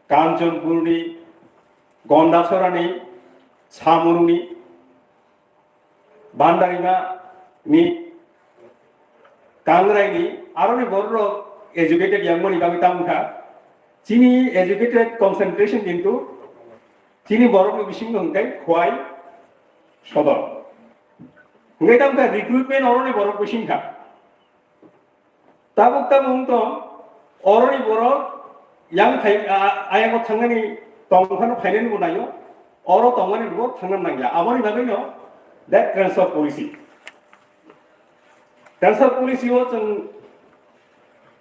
Kanchanpur ni, Gondasora ni, Samuru ni, Bandarima ni, Kangrai ni, aroni borok educated yangmani bagwi tamo kha. Chini educated concentration kintu chini borokni bisingo hwnkhe Khowai sodor. Hwnkhe tamo kha recruitment oroni borok bising kha. Tabuk tabuk wng tong, oroni borok yang phai, a-, a-, ayango thangnani tong phano phainani bo naio, oro tongmani bo thangna nangya. Aboni bagwino that transfer policy. Transfer policy o chwng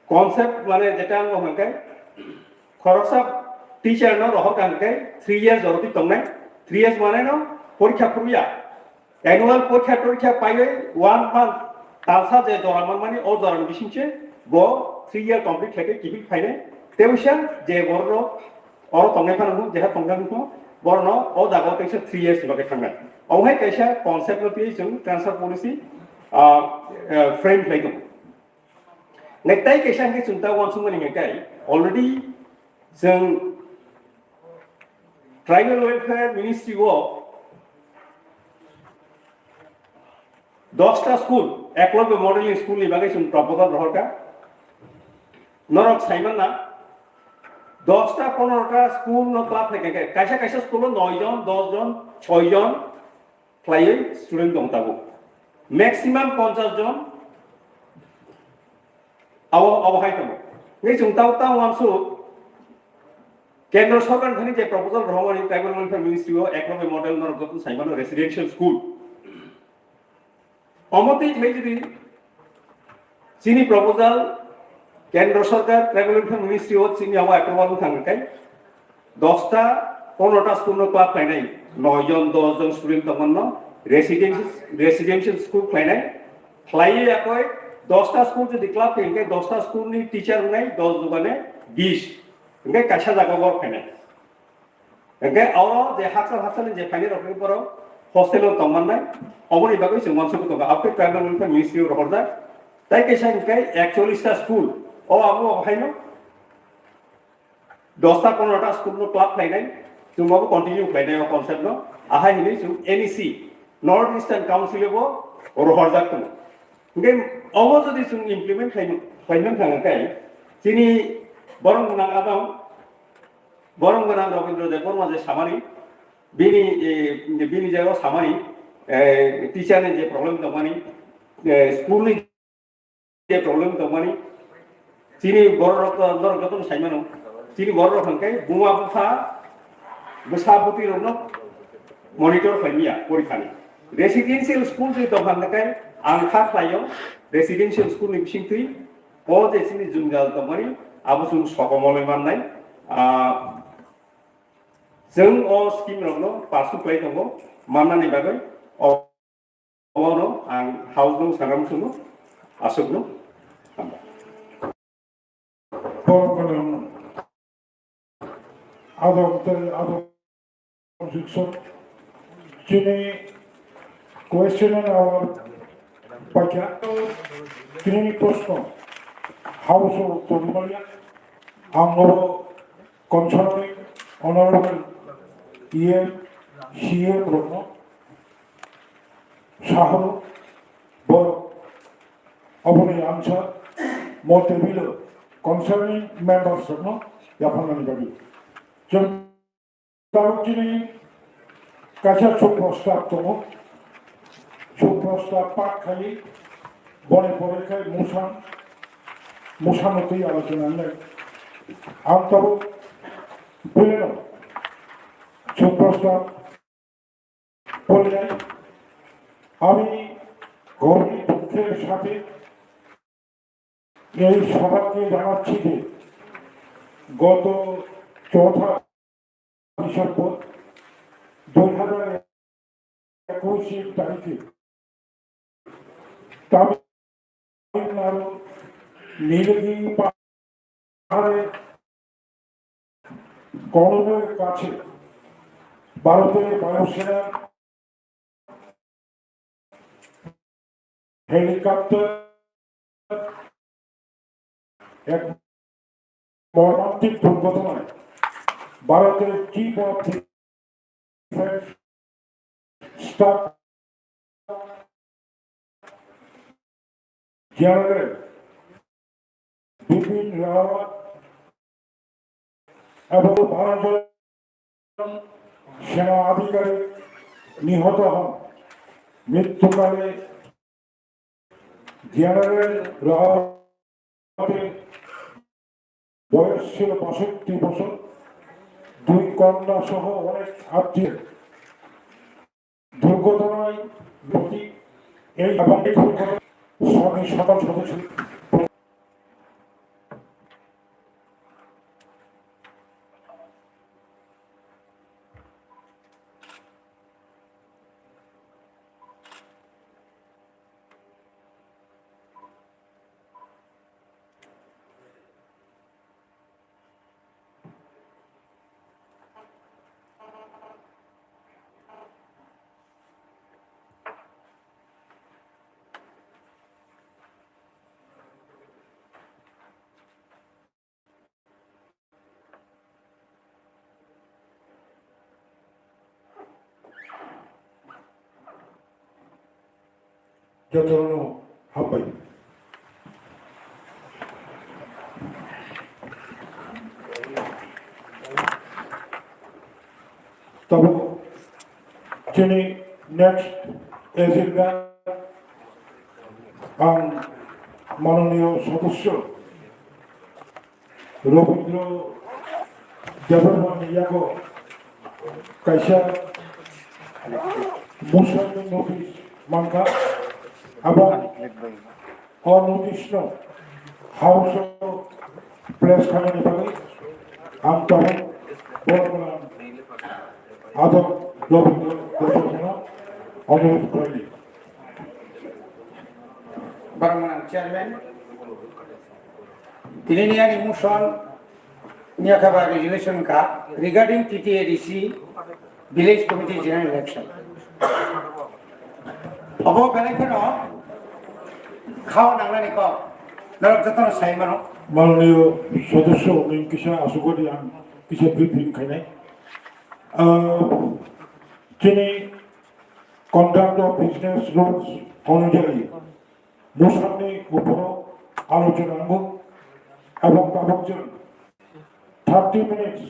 concept mane jeta ang hwnkhe khoroksa teacher no rohor kha hwnkhe three years joroti tongnai, three years mane no porikha phurya. Annual porikha torikha paiwi one month talsa je jora manmani o jorani bisingse bo three year complete khaikhe kiphil phainai. Tei wisa je borok oro tongnai phano hwn, jeha tongna hwn, borokno o jagao teisa three years ni bagwi thangnai. Omo hai kaisa concept no twiwi chwng transfer policy, ah, ah, frame khlai tongo. Nai tei kaisa hwnkhe chwng ta uansukmani hwnkhe already chwng Tribal Welfare Ministry o dosta school, Eklavya Model School ni bagwi chwng proposal rohorkha. Norok saimanna, dosta ponorota school no club hai khe, kaisa kaisa school o noi jon, dos jon, soi jon khlaiwi student tong tabuk. Maximum ponchas jon abo, abo hai tongo. Hwnkhe chwng tao, tao uansuk, Kendra Sorkar thani je proposal rohormani Tribal Welfare Ministry o Eklavya Model norok joto saimano residential school. Omo twi khlai jodi chini proposal Kendra Sorkar Tribal Welfare Ministry o chini abo approval wngkha hwnkhe dosta ponorota school no club khlainai, noi jon dos jon student tongmano residential, residential school khlainai, khlaiwi yakoi dosta school jodi club khe hwnkhe dosta school ni teacher wngnai dos dugane bis. Hwnkhe kaisa jaga o khainai. Hwnkhe oro je hakchal hakchal ni je phainai rok ni borok hostel o tong mannai, oboni bagwi chwng uansukwi tongo. Aboni Tribal Welfare Ministry o rohorjak. Tai kaisa hwnkhe ekchollish ta school. O abo haino dosta ponorota school no club khlainai, chwng abo continue khlainai o concept no. Ahai hinwi chwng N E C, North Eastern Council o bo rohorjak tongo. Hwnkhe obo jodi chwng implement khlai, khlaimani thang khe chini borok gwnang adong, borok gwnang Rabindra Debbarma je samani, bini, eh, bini jagao samani, eh, teacher ni je problem tongmani, eh, school ni je problem tongmani, chini borok rok to norok jotono saimano, chini borok rok hwnkhe buma bupha, bwsa bwtwi rokno monitor khlaimya porikhani. Residential school twi tongkha hwnkhe ang kha khlaio, residential school ni bisingtwi o je chini jwngjal tongmani abo chwng sokomolwi mannai. Ah, chwng o scheme rokno pass khlai tongo, mannani bagwi o Obono ang house no sanam sunu aswkno hambai. Borok gwnang adong tei adong jukso chini question and hour paikha. Tini proshno house o tongmani ang o concerning honorable E M, C M rokno Saho, bo oboni answer mo tebilo concerning members rokno yapharnani bagwi. Chwng tabuk chini kaisa suk prostab tongo. Suk prostab pak khai boni pore khai musan, musan twi alochona wngnai. Ang tabuk pileno suk prostab পড়ে যায়। আমি গভীর দুঃখের সাথে এই সভাকে জানাচ্ছি যে গত চৌঠা ডিসেম্বর দুই হাজার একুশ তারিখে তামিলনাড়ু নীলগিরি পাহাড়ে কনৌর কাছে ভারতের বায়ুসেনার হেলিকপ্টার এক মর্মান্তিক দুর্ঘটনায় ভারতের chief of defence staff general Bipin Rawat এবং বারো জন সেনা আধিকারিক নিহত হন। মৃত্যুকালে জেনারেল রাওয়াতের বয়স ছিল বাষট্টি বছর। দুই কন্যা সহ অনেক আত্মীয় দুর্ঘটনায় প্রতি এই এবং এই দুর্ঘটনায় সঙ্গে সকল সদস্য Jotono hambai. Tabuk chini next agenda ang mananiyo sodosyo Robindra Debbarmani yago kaisa musa notice mankha, abo o notice no house o place khainani bagwi ang tabuk borok adok Robindra Debbarmano onurodh khlaidi. Borok gwnang chairman, tinini ani motion ni akha ba resolution ka regarding T T A D C village committee general election. Obo belai kheno khao nangnani kok norok jotono sai mano. Mananiyo sodosyo ni kisa asugodi ang kisa briefing khainai. Ah, chini conduct of business rules onujai musamni uporo alochona nango, ebong tabuk chwng thirty minutes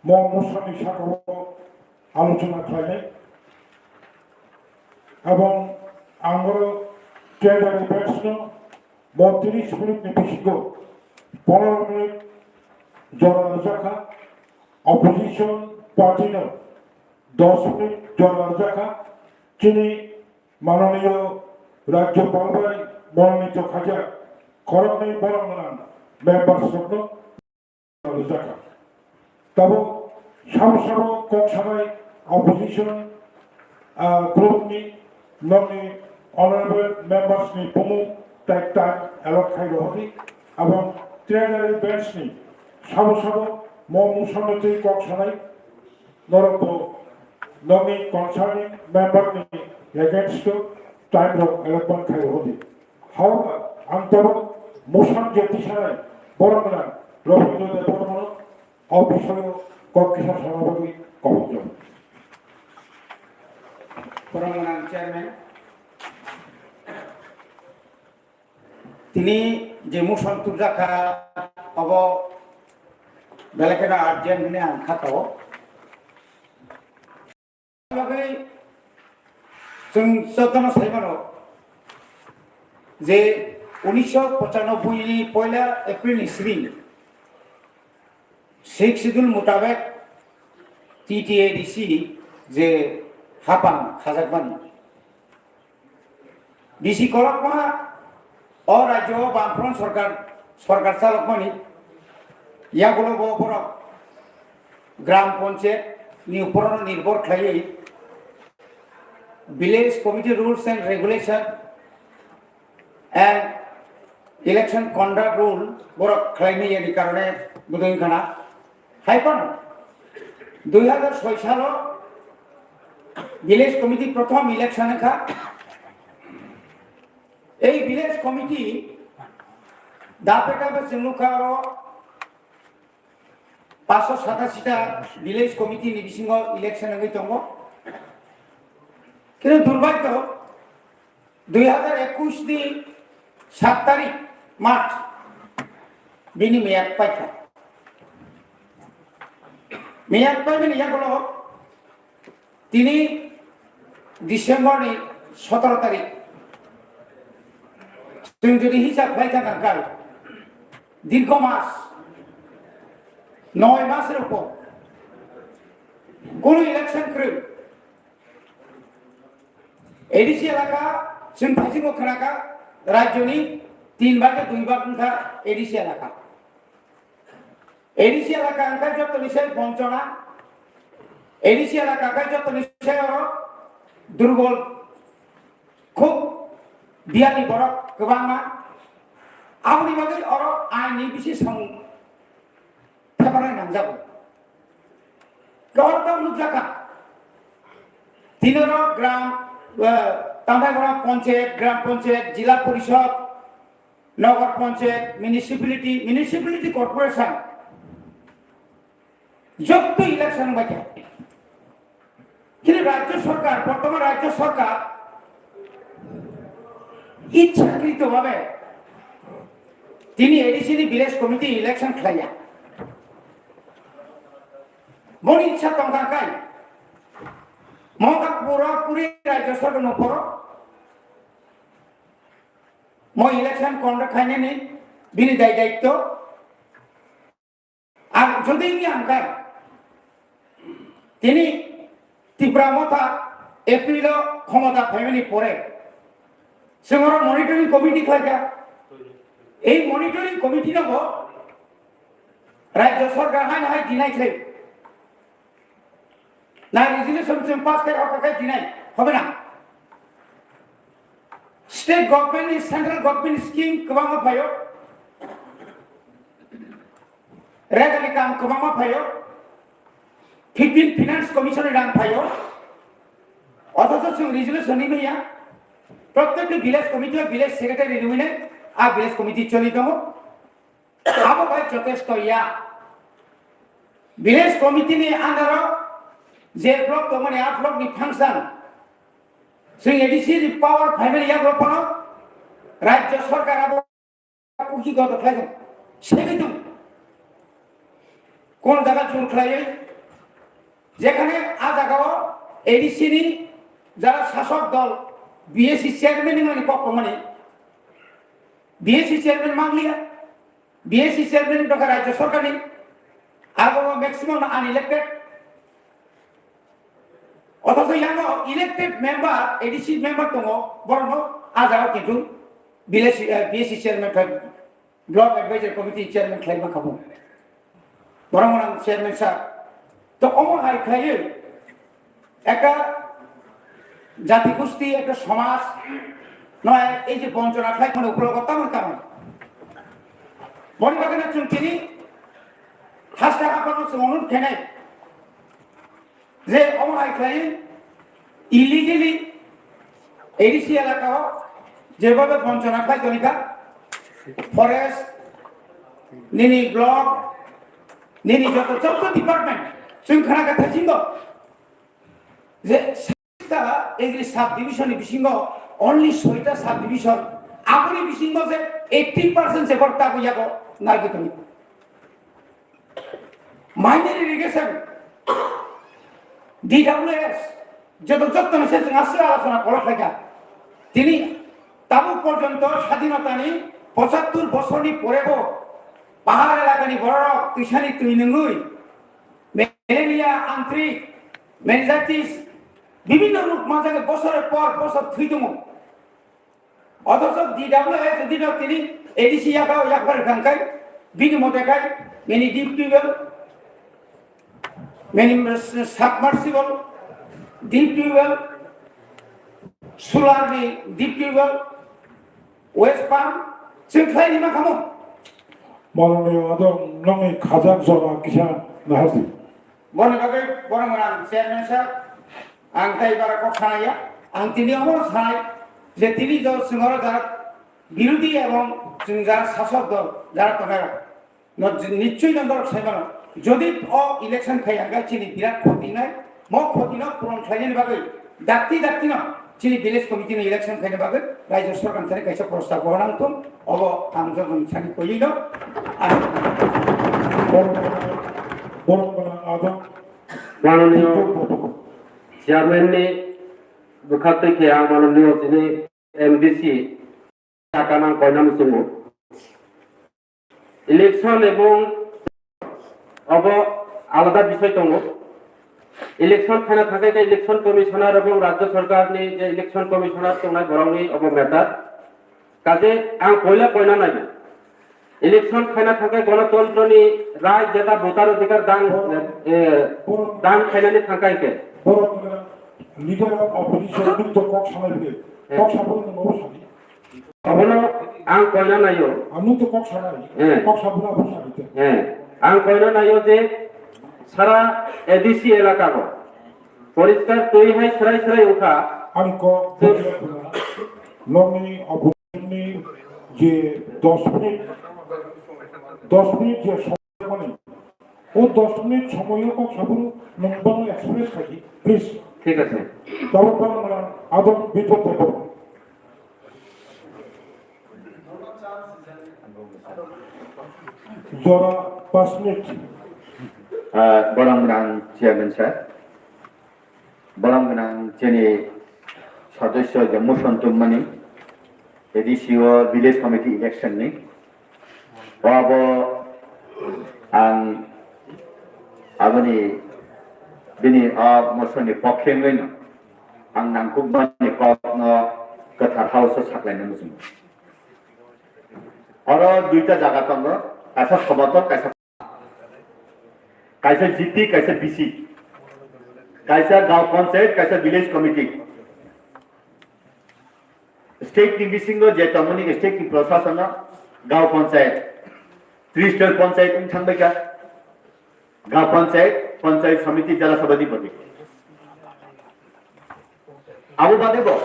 mo musamni sakao alochona khlainai, ebong ang oro tender batch no mo tris minute ni bisingo pondro minute jora rwjakha opposition party no dos minute jorna rwjakha. Chini mananiyo Rajyopal bai mononito khaijak khoroknwi borok gwnang members rokno rwjakha. Tabuk sabo sabo kok sanai opposition, ah, group ni nokni honorable members ni bumung tai time allot khai rohordi, abang treasury bench ni sabo sabo mo motion no twi kok sanai norok bo nokni concerning member ni against o time rok allotment khai rohordi. However, ang tabuk motion je tisanai borok gwnang Robindra Debbarmano o bisoyo kok kisa sana bagwi kok hwnjago. Borok gwnang chairman, tini je motion tubjakha, obo belai kheno urgent hwnwi ang kha tongo. Bagwi chwng jotono sai mano je unisho pochanobboi ni poila April ni simi Sixth Schedule mutabek T T A D C je hapang khajakmani. Bisi kolokma o rajyo o Bamfront sorkar, sorkar chalokmani yagulo bo borok Gram Panchayat ni upor nirbhor khlaiwi Village Committee Rules and Regulation and Election Conduct Rule borok khlaimani yani karone budoi khana. Hai phano dui hajar soi salo Village Committee prothom election wngkha. Ei Village Committee dape dape chwng nukha oro paanch sho satasi ta Village Committee ni bisingo election wngwi tongo. Kintu durbhagyo dui hajar ekush ni sat tarik March bini meyad paikha. Meyad paimani yagulo tini December ni sotoro tarik. Chwng jodi hisab khlai thangkha, dirgho mas, noi mas rok bo kunu election kwrwi. A D C elaka, chwng thaisingo khnakha, rajyoni tin bhage dui bhag wngkha A D C elaka. A D C elaka wngkha jotoni sai bonchona, A D C elaka wngkha jotoni sai oro durbol, khub biyani borok kwbangma. Aboni bagwi oro aini bisi samung thebarnai nangjago. Khe oro tabuk nukjakha. Tini oro gram, eh, tamthai gram panchayat, gram panchayat, jila porishod, nagar panchayat, municipality, municipality corporation, jotto election wngbaikha. Kintu rajyo sorkar, bortoman rajyo sorkar ichhakrito bhabe tini A D C ni village committee election khlaiya. Boni ichha tongkha khai, mo kha pura puri rajyo sorkar no poro mo election conduct khainani bini dai daitto. Ang jodi wngya hwnkhe, tini Tipra Motha April o khomota phaimani pore chwng oro monitoring committee khlaikha. Ei monitoring committee no bo rajyo sorkar hai hai deny khlai. Na resolution chwng pass khai rok khai dinai, hobe na? State government ni central government scheme kwbangma phaio, rega ni kam kwbangma phaio, fifteen finance commission ni rang phaio, othocho chwng resolution ni maya, prottek ni village committee o village secretary ni hwnwi a village committee choli tongo. Abo bai jotesto ya. Village committee ni under o je block tongmani, a block ni function, chwng A D C ni power phaimani ya block phano rajyo sorkar abo kuki goto khlai tong, segwi tong. Kon jaga jur khlaiwi, jekhane a jaga o A D C ni jara sasok dol B S C chairman ni mani kok tongmani, B S C chairman mangliya, B S C chairman ni dokha rajyo sorkar ni, abo maximum unelected. Othocho yango elected member, A D C member tongo, borokno a jagao kintu village, eh, B S C chairman khlai, block advisory committee chairman khlai mankha bo. Borok gwnang chairman sir. To omo hai khlaiwi ekta jati gosti, ekta somaj no ei je bonchona khlai mani uplogo tamoni karon. Boni bagwi no chwng tini hasta hapano chwng onurodh khainai. Je omo hai khlai illegally A D C elaka o jebhabe bonchona khlai tonikha, forest, nini block, nini joto, joto department, chwng khana kha thaisingo je saita agri sub division ni bisingo only soita sub division, aboni bisingo je eighty percent je borok tabuk yago narwgwi tongwi. Minor irrigation, D W S, joto, joto ni se chwng aswk alochona kolok khlaikha. Tini tabuk porjonto sadhinotani pochattor bosorni porebo pahar elakani bororok twisani twi nungwi malaria, antrik, meningitis, bibhinno rok manjagwi bosore por bosor thwi tongo. Othocho D W S jodi no tini A D C yakao yakbar kang kai, bini mote kai, mini deep tubewell, mini submersible, deep tubewell, solar ni deep tubewell, waste pump, chwng khlai rima kamo. Mananiya adong nongni khajak jora kisa nahardi. Boni bagwi borok rang chairman sir, ang tei bara kok sanaya, ang tini omo sanai je tini jo singoro jara birodi ebong chwng jara sasok dol jara tongnai rok no nischoi no borok sai mano. Jodi o election khai ang chini birat khoti nai, mo khoti no puron khlainani bagwi dakti dakti no chini village committee ni election khaina bagwi Rajya Sorkar thani kaisa prostab rohorna wngthung, obo ang jotoni sani koiwi no ang Borok, borok gwnang adong. Mananiyo chairman ni bwkhak twi khe ang mananiyo tini M D C saka nang koina muchungo. Election ebong obo alada bisoi tongo. Election khaina thangkhe khe election commissioner ebong Rajya Sorkar ni je election commissioner tongnai borokni obo matter. Kaje ang koila koina nai. Election khaina thangkhe gonotontro ni rai jeta voter adhikar dan, eh, dan khainani thangkhe khe. Borok leader of opposition nung to kok sanai bile. Eh. Kok sabun nung obo sani. Abono ang koina naio. Ang nung to kok sanai. Eh. Kok sabun abo sani te. Eh. Ang koina naio je sara A D C elaka bo poriskar twi hai srai srai wngkha. Ani kok nokni obo ni je dos minute, dos minute je somoi mani, o dos minute somoi o kok sabun nung bang express khai, please. Thik ase. Tabuk bang mana adong bitok tabuk. Jora pas minute. Ah, borok rang chairman sir. Borok gwnang chini sodosyo je motion tubmani A D C o village committee election ni. O abo ang aboni bini o motion ni pokhe wngwi no ang nangkukmani kok no kwthar house o saklaina muchungo. Oro duita jaga tongo, kaisa somotor, kaisa Kaisa G P, kaisa B C, kaisa gaon panchayat, kaisa village committee. State ni bisingo je tongmani state ni proshasano gaon panchayat, tristal panchayat wng thangbaikha, gaon panchayat, panchayat samiti, jala sabhapati. Abo bade bo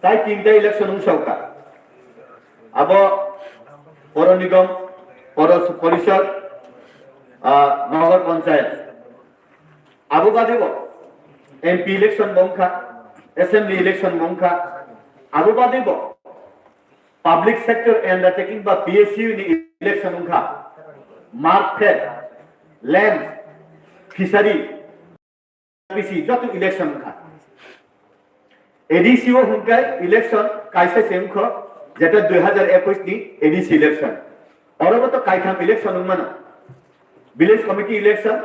Tai tinta election wngsaukha. Abo Poro Nigom, Poro Porishod, ah, Nogor Panchayat. Abo bade bo M P election bo wngkha, Assembly election bo wngkha. Abo bade bo Public Sector Undertaking ba P S U ni election wngkha. Market, Lands, Fishery, B C joto election wngkha. A D C o hwnkhe election kaisa se wngkho, jeta dui hazar ekush ni A D C election. Oro bo to kaitham election wngmano. Village committee election,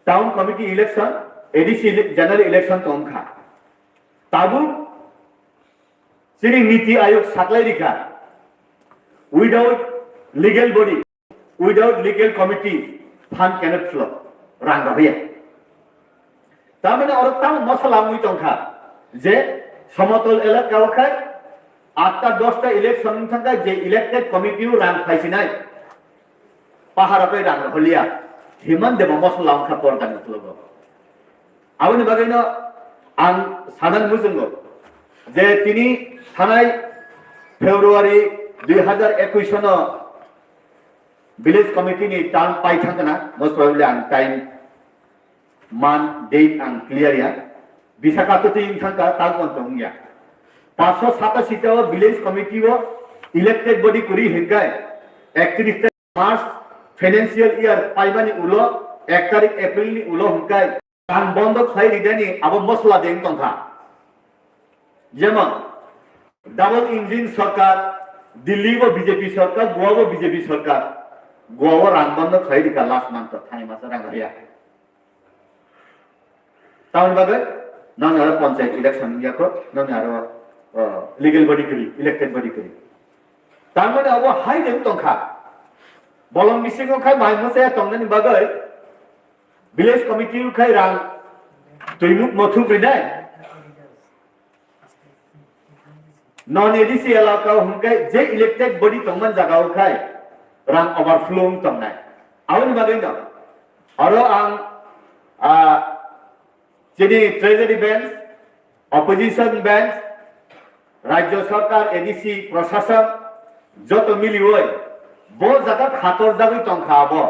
town committee election, A D C general election tong kha. Tabuk chini Niti Ayog saklai rikha, without legal body, without legal committee, fund cannot flow, rang rohya. Tamani oro tamo mosola wngwi tongkha je somotol elaka o khai atta dosta election wng thangkha, je elected committee o rang phaisinai, pahara bai rang rohliya, himan deba mosola wngkha porda ni ulogo. Aboni bagwino ang sadan muchungo je tini thanai February dui hazar ekwis no village committee ni term pai thangkana, most probably ang time, month, date ang clear ya. Bisa katwtwi wng thangkha, tal pon tong ya. Panchsho satasita o village committee o elected body kwrwi hinkai, ektrish March financial year paimani ulo, ek tarik April ni ulo hwnkai rang bondo khlai ridani abo mosola de wng tongkha. Jemon, double engine sorkar, Delhi bo B J P sorkar, Goa bo B J P sorkar, Goa o rang bondo khlai rikha last month o, thani masa rang raya. Tamoni bagwi nokni aro panchayat election wngya kho, nokni aro, o, legal body kwrwi, elected body kwrwi. Tamoni abo hai de wng tongkha. Bolong bisingo khai mai mwsaya tongnani bagwi village committee khai rang twimuk mothuk rinai. Non A D C elaka o hwnkhai je elected body tongmani jaga o khai rang overflow wng tongnai. Aboni bagwi no oro ang, ah, chini treasury bench, opposition bench, rajya sarkar, A D C, prashasan joto miliwi bo jaga khator jagwi tongkha abo.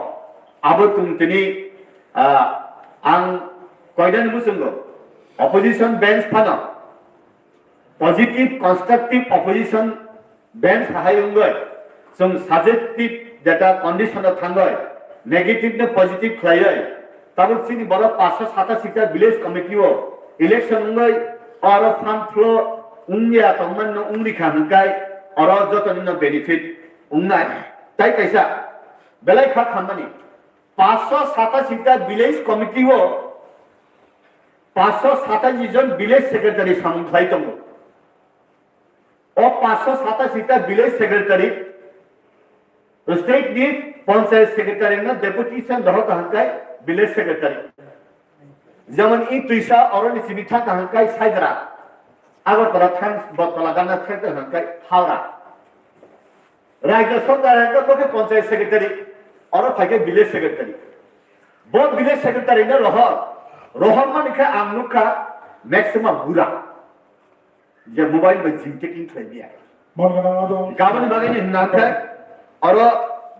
Abo tong tini, ah, ang koidani muchungo opposition bench phano positive, constructive opposition bench hai wngwi chwng suggestive data condition o thangwi negative no positive khlaiwi tabuk chini borok panchsho satasita village committee o election wngwi oro fund flow wngya tongmani no wngri kha hwnkhai oro jotoni no benefit wngnai. Tai kaisa belai kha khammani panchsho satasita village committee o panchsho satashi jon village secretary samung khlai tongo. O panchsho satashi ta village secretary, state ni panchayat secretary no deputy se doho kaham kai village secretary. Jemon i twisa oroni simi thang kaham kai Saidra, Agartala thang Botala gana thang kaham kai Howrah. Rajya Sarkar ekta bo khe panchayat secretary, oro phai khe village secretary. Bo village secretary no rohor, rohor mani khe ang nukha maximum bura. Je mobile bai jing taking khlai biya. Gaboni bagwi ni hwnna khe oro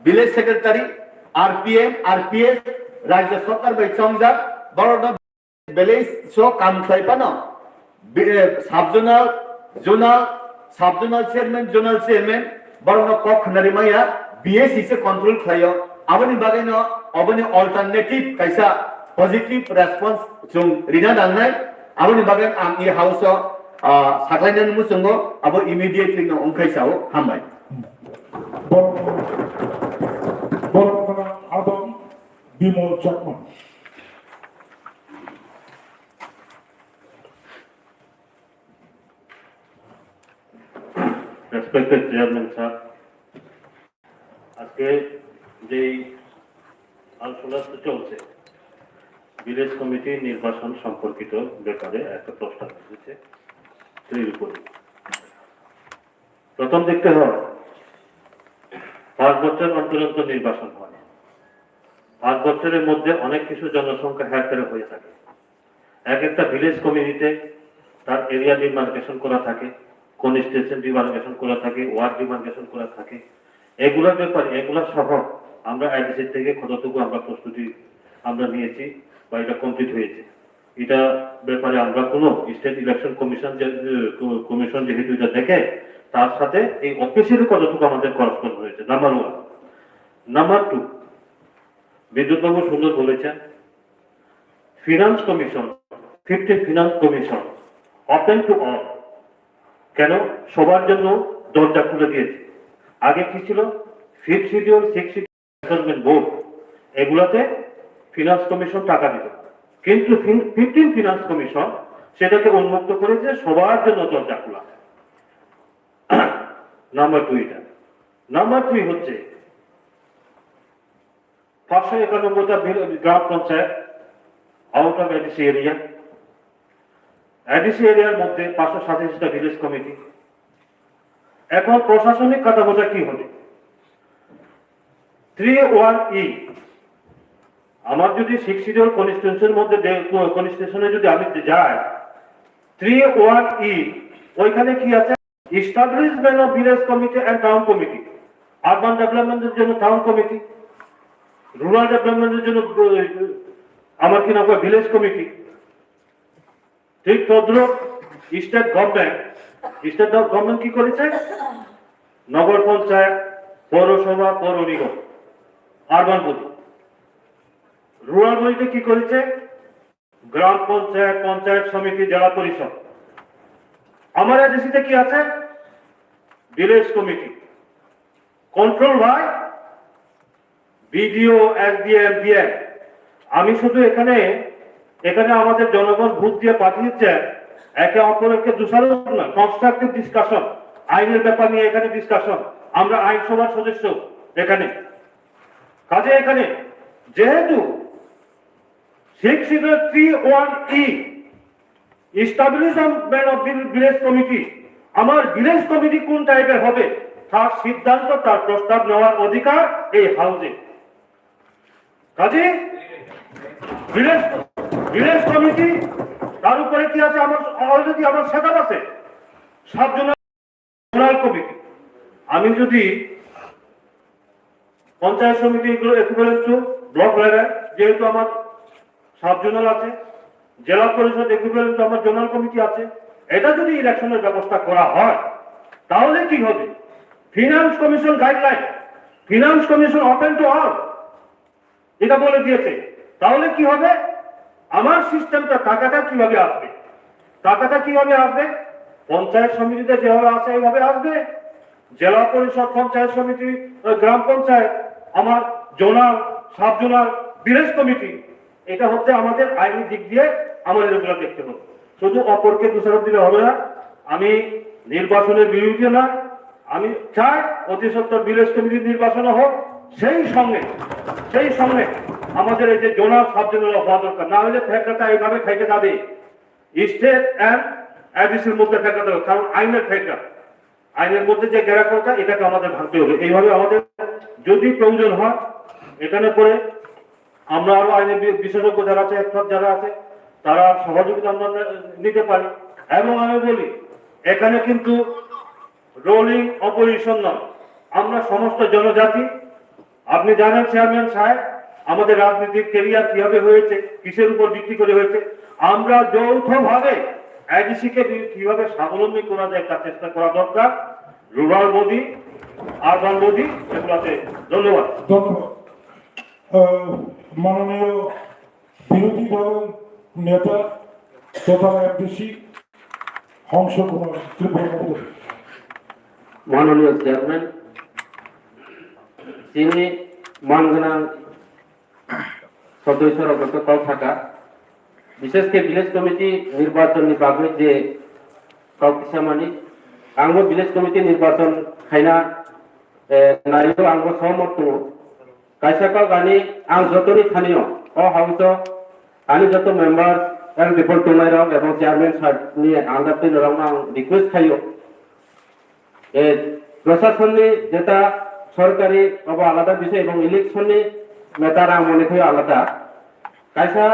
village secretary, R P M, R P S, Rajya Sarkar bai chongjak, borok no village so kam khlai phano, bi-, eh, sub zonal, zonal, sub zonal chairman, zonal chairman, borok no kok khna ri maya, B S E se control khlaio. Aboni bagwi no, aboni alternative kaisa positive response chwng rina nangnai. Aboni bagwi ang e house o, ah, saklainani muchungo, abo immediately no wngkhai sao, hambai. Borok, borok gwnang adong Bimol Chakma. Respected Chairman sir, আজকে যেই আলোচনা চলছে village committee নির্বাচন সম্পর্কিত ব্যাপারে একটা প্রস্তাব এসেছে, সেই উপরে প্রথম দেখতে হয় পাঁচ বছর অন্তর অন্তর নির্বাচন হয়। পাঁচ বছরের মধ্যে অনেক কিছু জনসংখ্যা হেরফের হয়ে থাকে। এক একটা ভিলেজ কমিটিতে তার এরিয়া ডিমার্কেশন করা থাকে, কনস্টিটিউয়েন্সি ডিমার্কেশন করা থাকে, ওয়ার্ড ডিমার্কেশন করা থাকে। এগুলোর ব্যাপারে, এগুলা সহ আমরা এডিসি থেকে কতটুকু আমরা প্রস্তুতি আমরা নিয়েছি বা এটা কমপ্লিট হয়েছে, এটা ব্যাপারে আমরা কোনো স্টেট ইলেকশন কমিশন যে, কমিশন যেহেতু এটা দেখে, তার সাথে এই অফিসিয়ালি কতটুকু আমাদের করসপন্ড হয়েছে, নাম্বার ওয়ান। নাম্বার টু, বিদ্যুৎবাবু সুন্দর বলেছেন, finance commission, fifteen finance commission, open to all, কেন সবার জন্য দরজা খুলে দিয়েছে। আগে কি ছিল? Fifth schedule, six schedule, assessment board, এগুলাতে ফিনান্স কমিশন টাকা দিত। কিন্তু ফিফটিন ফিনান্স কমিশন সেটাকে উন্মুক্ত করেছে সবার জন্য দরজা খোলা। নাম্বার দুইটা। নাম্বার থ্রি হচ্ছে পাঁচশো একানব্বইটা গ্রাম panchayat out of ADC area, ADC এরিয়ার মধ্যে পাঁচশো সাতাশিটা ভিলেজ কমিটি। এখন প্রশাসনিক কাঠামোটা কি হবে? থ্রি ওয়ান ই, আমার যদি সিক্স শিডিউল কনস্টিটিউশনের মধ্যে, কনস্টিটিউশনে যদি আমি যাই, থ্রি ওয়ান ই, ওইখানে কি আছে? Establishment of village committee and town committee, urban ডেভেলপমেন্টের জন্য টাউন কমিটি, রুরাল ডেভেলপমেন্টের জন্য আহ, আমার কি নাম, ভিলেজ কমিটি। ঠিক তদ্রুপ স্টেট গভর্নমেন্ট, স্টেট গভর্নমেন্ট কি করেছে? নগর পঞ্চায়েত, পৌরসভা, পৌর নিগম, আরবান বডি। রুরাল বডিতে কি করেছে? গ্রাম পঞ্চায়েত, পঞ্চায়েত সমিতি, জেলা পরিষদ। আমার এডিসিতে কি আছে? Village committee, control by BDO, SDM, DM. আমি শুধু এখানে, এখানে আমাদের জনগণ ভোট দিয়ে পাঠিয়েছে, একে অপরকে দোষারোপ না, কনস্ট্রাকটিভ ডিসকাশন, আইনের ব্যাপার নিয়ে এখানে ডিসকাশন। আমরা আইনসভার সদস্য এখানে। কাজে এখানে যেহেতু six schedule three one E, establishment of village committee, আমার ভিলেজ কমিটি কোন টাইপের হবে, তার সিদ্ধান্ত, তার প্রস্তাব নেওয়ার অধিকার এই হাউসে। কাজে ভিলেজ, ভিলেজ কমিটি, তার উপরে কি আছে? আমার অলরেডি আমার সেট আপ আছে, সাত জন জোনাল কমিটি। আমি যদি পঞ্চায়েত সমিতি ইকুইভ্যালেন্ট টু ব্লক লেভেল, যেহেতু আমার সাব জোনাল আছে, জেলা পরিষদ ইকুইভ্যালেন্ট টু আমার জোনাল কমিটি আছে, এটা যদি ইলেকশনের ব্যবস্থা করা হয়, তাহলে কি হবে? Finance commission guideline, finance commission open to all, এটা বলে দিয়েছে। তাহলে কি হবে? আমার সিস্টেমটা, টাকাটা কিভাবে আসবে? টাকাটা কিভাবে আসবে? পঞ্চায়েত সমিতিতে যেভাবে আসে, এইভাবে আসবে। জেলা পরিষদ, পঞ্চায়েত সমিতি, আহ, গ্রাম পঞ্চায়েত, আমার zonal, sub zonal, village committee, এটা হচ্ছে আমাদের আইনি দিক দিয়ে আমাদের এগুলো দেখতে হবে। শুধু অপরকে দোষারোপ দিলে হবে না। আমি নির্বাচনের বিরুদ্ধে না, আমি চাই অতি সত্বর ভিলেজ কমিটি নির্বাচন হোক, সেই সঙ্গে, সেই সঙ্গে আমাদের এই যে জোনাল সাব জোনাল হওয়া দরকার, না হলে ফেকরাটা এইভাবে থেকে যাবে, স্টেট অ্যান্ড এডিসির মধ্যে ফেকরাটা হবে, কারণ আইনের ফেকরা, আইনের মধ্যে যে গ্যারাকলটা, এটাকে আমাদের ভাঙতে হবে। এইভাবে আমাদের যদি প্রয়োজন হয়, এখানে পরে আমরা আরো আইনের বি-, বিশেষজ্ঞ যারা আছে, এক্সপার্ট যারা আছে, তারা সহযোগিতা আমরা নে-, নিতে পারি। এবং আমি বলি, এখানে কিন্তু রোলিং অপোজিশন নয়, আমরা সমস্ত জনজাতি। আপনি জানেন চেয়ারম্যান সাহেব, আমাদের রাজনৈতিক ক্যারিয়ার কিভাবে হয়েছে, কিসের উপর ভিত্তি করে হয়েছে। আমরা যৌথভাবে এডিসি কে বি-, কিভাবে স্বাবলম্বী করা যায়, একটা চেষ্টা করা দরকার। রুরাল বডি, আরবান বডি, এগুলাতে। ধন্যবাদ। ধন্যবাদ। আহ, মাননীয় বিরোধী দলের নেতা তথা এমডিসি হংস কুমার ত্রিপুরা মহোদয়। মাননীয় চেয়ারম্যান, chini mangana সদস্যরা গত কাল থাকা, বিশেষ করে ভিলেজ কমিটি নির্বাচননি বাগৈ যে কাউকে সামানি, angbo ভিলেজ কমিটি নির্বাচন খাইনা, এ, নাইও angbo সহমত tongo। Kaisa kok ani ang jotoni thanio o house o ani joto member, ang people tongnai rok ebong chairman sir ni under twi rok ang request khaio. E, proshasonni jeta sorkari obo alada bisoi ebong election ni matter ang mone khaio alada. Kaisa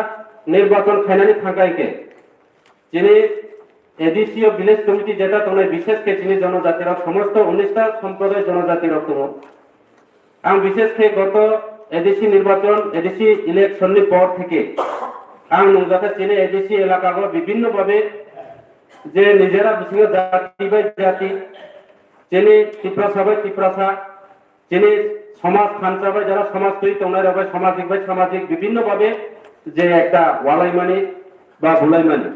nirbachon khainani thangkai khe chini A D C o village committee jeta tongnai, bishesh khe chini jonojati rok, somosto unis ta somproday jonojati rok tongo. Ang bishesh khe goto A D C nirbachon, A D C election ni por theke ang nungjakha chini A D C elaka o bibhinno bhabe je nijera bisingo jati bai jati, chini Tiprasa bai Tiprasa, chini somaj thansa bai jara somaj twi tongnai rok bai samajik bai samajik bibhinno bhabe je ekta walaimani ba bulaimani.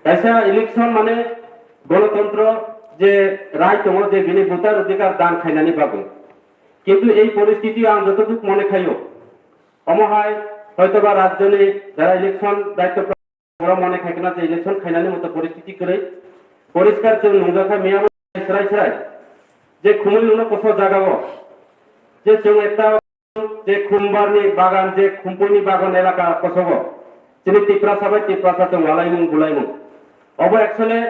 Kaisa election mane gonotontro, je rai tongo je bini voter odhikar dan khainani bagwi. Kintu ei poristiti ang jotoduk mone khaio, omo hai Hoytoba rajyoni jara election daityo borok mone khaikhe na je election khainani moto poristiti kwrwi. Poriskar chwng nungjakha miyamo srai srai je khumui lungno koso jagao je chwng ekta je khumbarni bagan, je khumpuini bagan elaka kosogo chini Tiprasa bai Tiprasa chwng walaimung bulaimung. Obo actually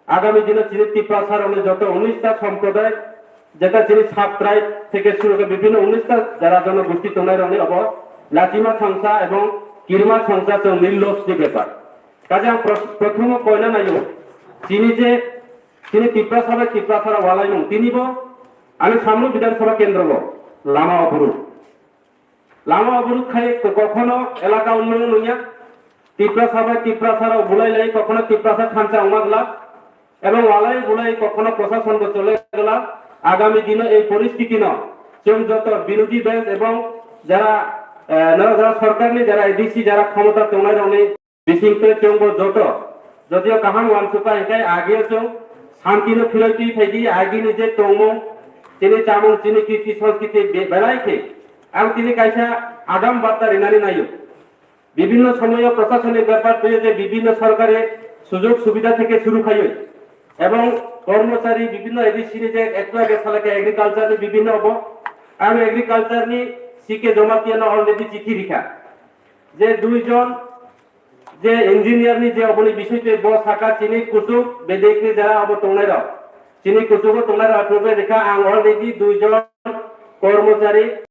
agami dino chini Tiprasa rokni joto unis ta somproday, jeta chini sub tribe theke suru khe bibhinno unis ta jara jonogosti tongnai rokni obo lachima songsa ebong kirima songsa chwng nirlobni bepar. Kaje ang pros-, prothomo koina naio, chini je chini Tiprasa bai Tiprasa rok walaimung tinibo ani Samruk Bidhan Sabha kendrogo lama oburu. Lama oburu khai kokhono elaka unnoyon nungya. Tiprasa bai Tiprasa rok bulai lai kokhono Tiprasa thansa wngma glak. Ebong walai bulai kokhono prosason bo chole glak. Agami dino ei poristiti no chwng joto birodhi bench ebong jara, eh, nara jara sorkarni jara A D C jara khomota tongnai rokni bisingtwi chwngbo joto, jodio kaham uansukha hinkhe agio chwng santino philoi twi phaidi, agini je tongmung, chini chamung, chini kirti sanskriti be-, belai khe ang tini kaisa agam barta rinani naio. Bibhinno somoyo prosasonik bepar twiyo je bibhinno sorkari sujog subida theke suru khaiwi ebong kormochari bibhinno A D C ni je ekla ge salake agriculture ni bibhinno obo, ang agriculture ni C K Jamatia no already chithi rikha je duijon je engineer ni je oboni bisingtwi bo saka chini kuchuk bedekni jara obo tongnai rok. Chini kuchugo tongnai rok approval rikha, ang already duijon kormochari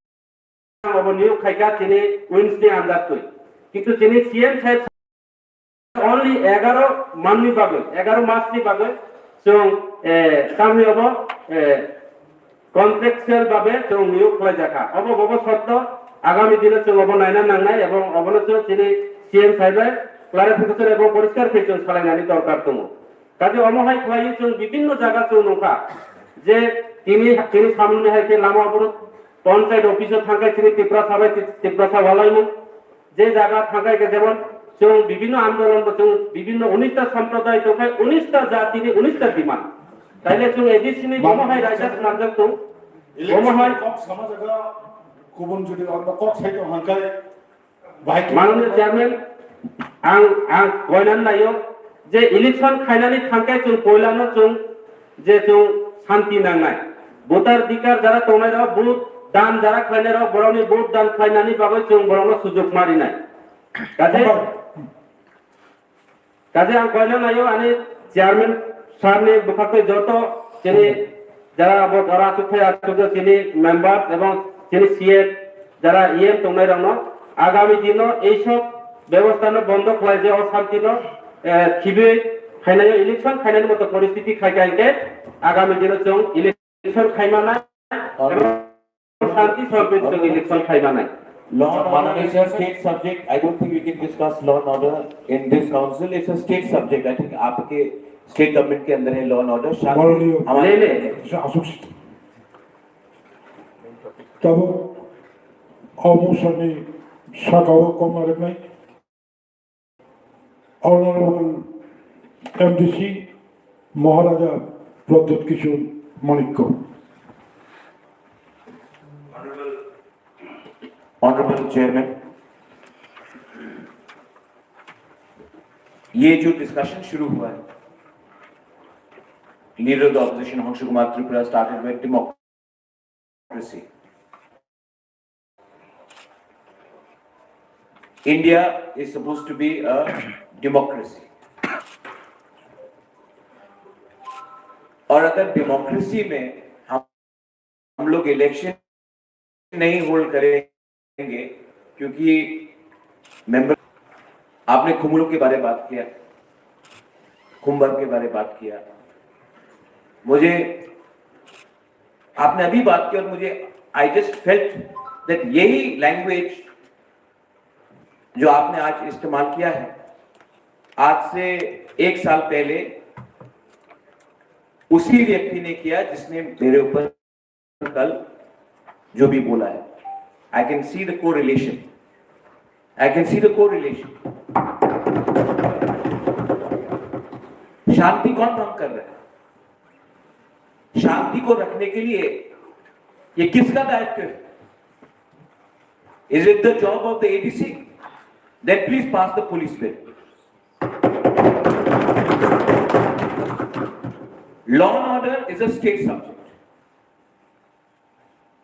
ang obo niyok khaikha chini wins ni under twi. Kintu chini C M saheb only egaro manni bagwi, egaro mas ni bagwi chwng, eh, tamni obo, eh, contractual babe chwng niyok khlaijakha. Obo, obo sotto, agami dino chwng obo naina nangnai ebong obono chwng chini C M saheb bai clarification ebong poriskar khe chwng salainani dorkar tongo. Kaje omo hai khlaiwi chwng bibinno jaga chwng nukha je tini, tini samungni hai khe lama oboro panchayat office o thangkhe chini Tiprasa bai Tiprasa walaimung. Je jaga thangkhe khe jemon chwng bibinno andolon bo chwng bibinno unis ta somproday tongkhe unis ta jatini unis ta demand. Taile chwng A D C ni bomo hai raisa swnamjak tong. Bomo hai kok sama jaga kubun jodi anda kok sai tong hangkai. Mananiya Chairman, ang, ang koinan nayo je election khainani thangkhe chwng poilano chwng je chwng santi nangnai. Voter dikar jara tongnai rok, vote dan jara khlainai rok, borokni vote dan khlainani bagwi chwng borokno sujok ma rinai. Kaje Kaje ang koina nayo ani chairman sir ni bwkhak tei joto chini jara abo ora asuk thai asuk chini members ebong chini C M jara E M tongnai rokno agami dino ei sob bebostha no bondo khlai je o santi no, eh, khibiwi khainayo election khainani moto poristiti khai khai khe agami dino chwng election khaimana. Shanti Sarbit election khai manai. Law and order is a state subject. I don't think we can discuss law and order in this council. It's a state subject. I think आपके state government के अंदर है law and order. शांति माननीय हमारे ले, ले। Asuk sito. Tabo, omo sani sakao koma reknai. Honorable M D C Maharaja Pradyot Kishore Manikya. Honorable Chairman, ये जो डिस्कशन शुरू हुआ है, leader of the opposition Hongshu Kumar Tripura started with democracy. India is supposed to be a democracy. और अगर डेमोक्रेसी में हम हम लोग इलेक्शन नहीं होल्ड करेंगे, क्योंकि मेंबर, आपने खुमलू के बारे बात किया, खुम्बर के बारे बात किया, मुझे आपने अभी बात की और मुझे, I just felt that यही लैंग्वेज जो आपने आज इस्तेमाल किया है, आज से एक साल पहले उसी व्यक्ति ने किया जिसने मेरे ऊपर कल जो भी बोला है। I can see the correlation. I can see the correlation. शांति कौन भंग कर रहा है? शांति को रखने के लिए ये किसका दायित्व है? Is it the job of the A D C? Then please pass the police bill. Law and order is a state subject.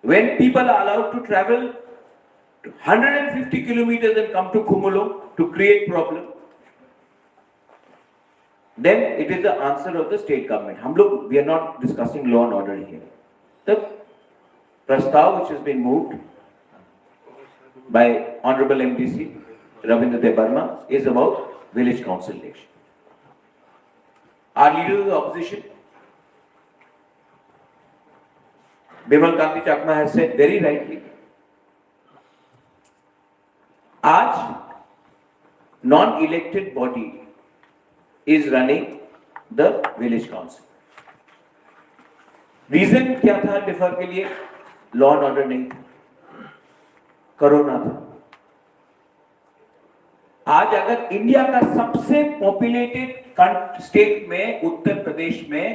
When people are allowed to travel one hundred fifty kilometers and come to Khumulwng to create problem, then it is the answer of the state government. हम लोग, we are not discussing law and order here. The प्रस्ताव which has been moved by Honorable M D C Ravindra Debbarma is about village council election. Our leader of the opposition, Bimal Kanti Chakma, has said very rightly, आज non-elected body is running the village council. Reason क्या था डिफर के लिए? Law and order नहीं था, कोरोना था। आज अगर इंडिया का सबसे पॉपुलेटेड स्टेट में, उत्तर प्रदेश में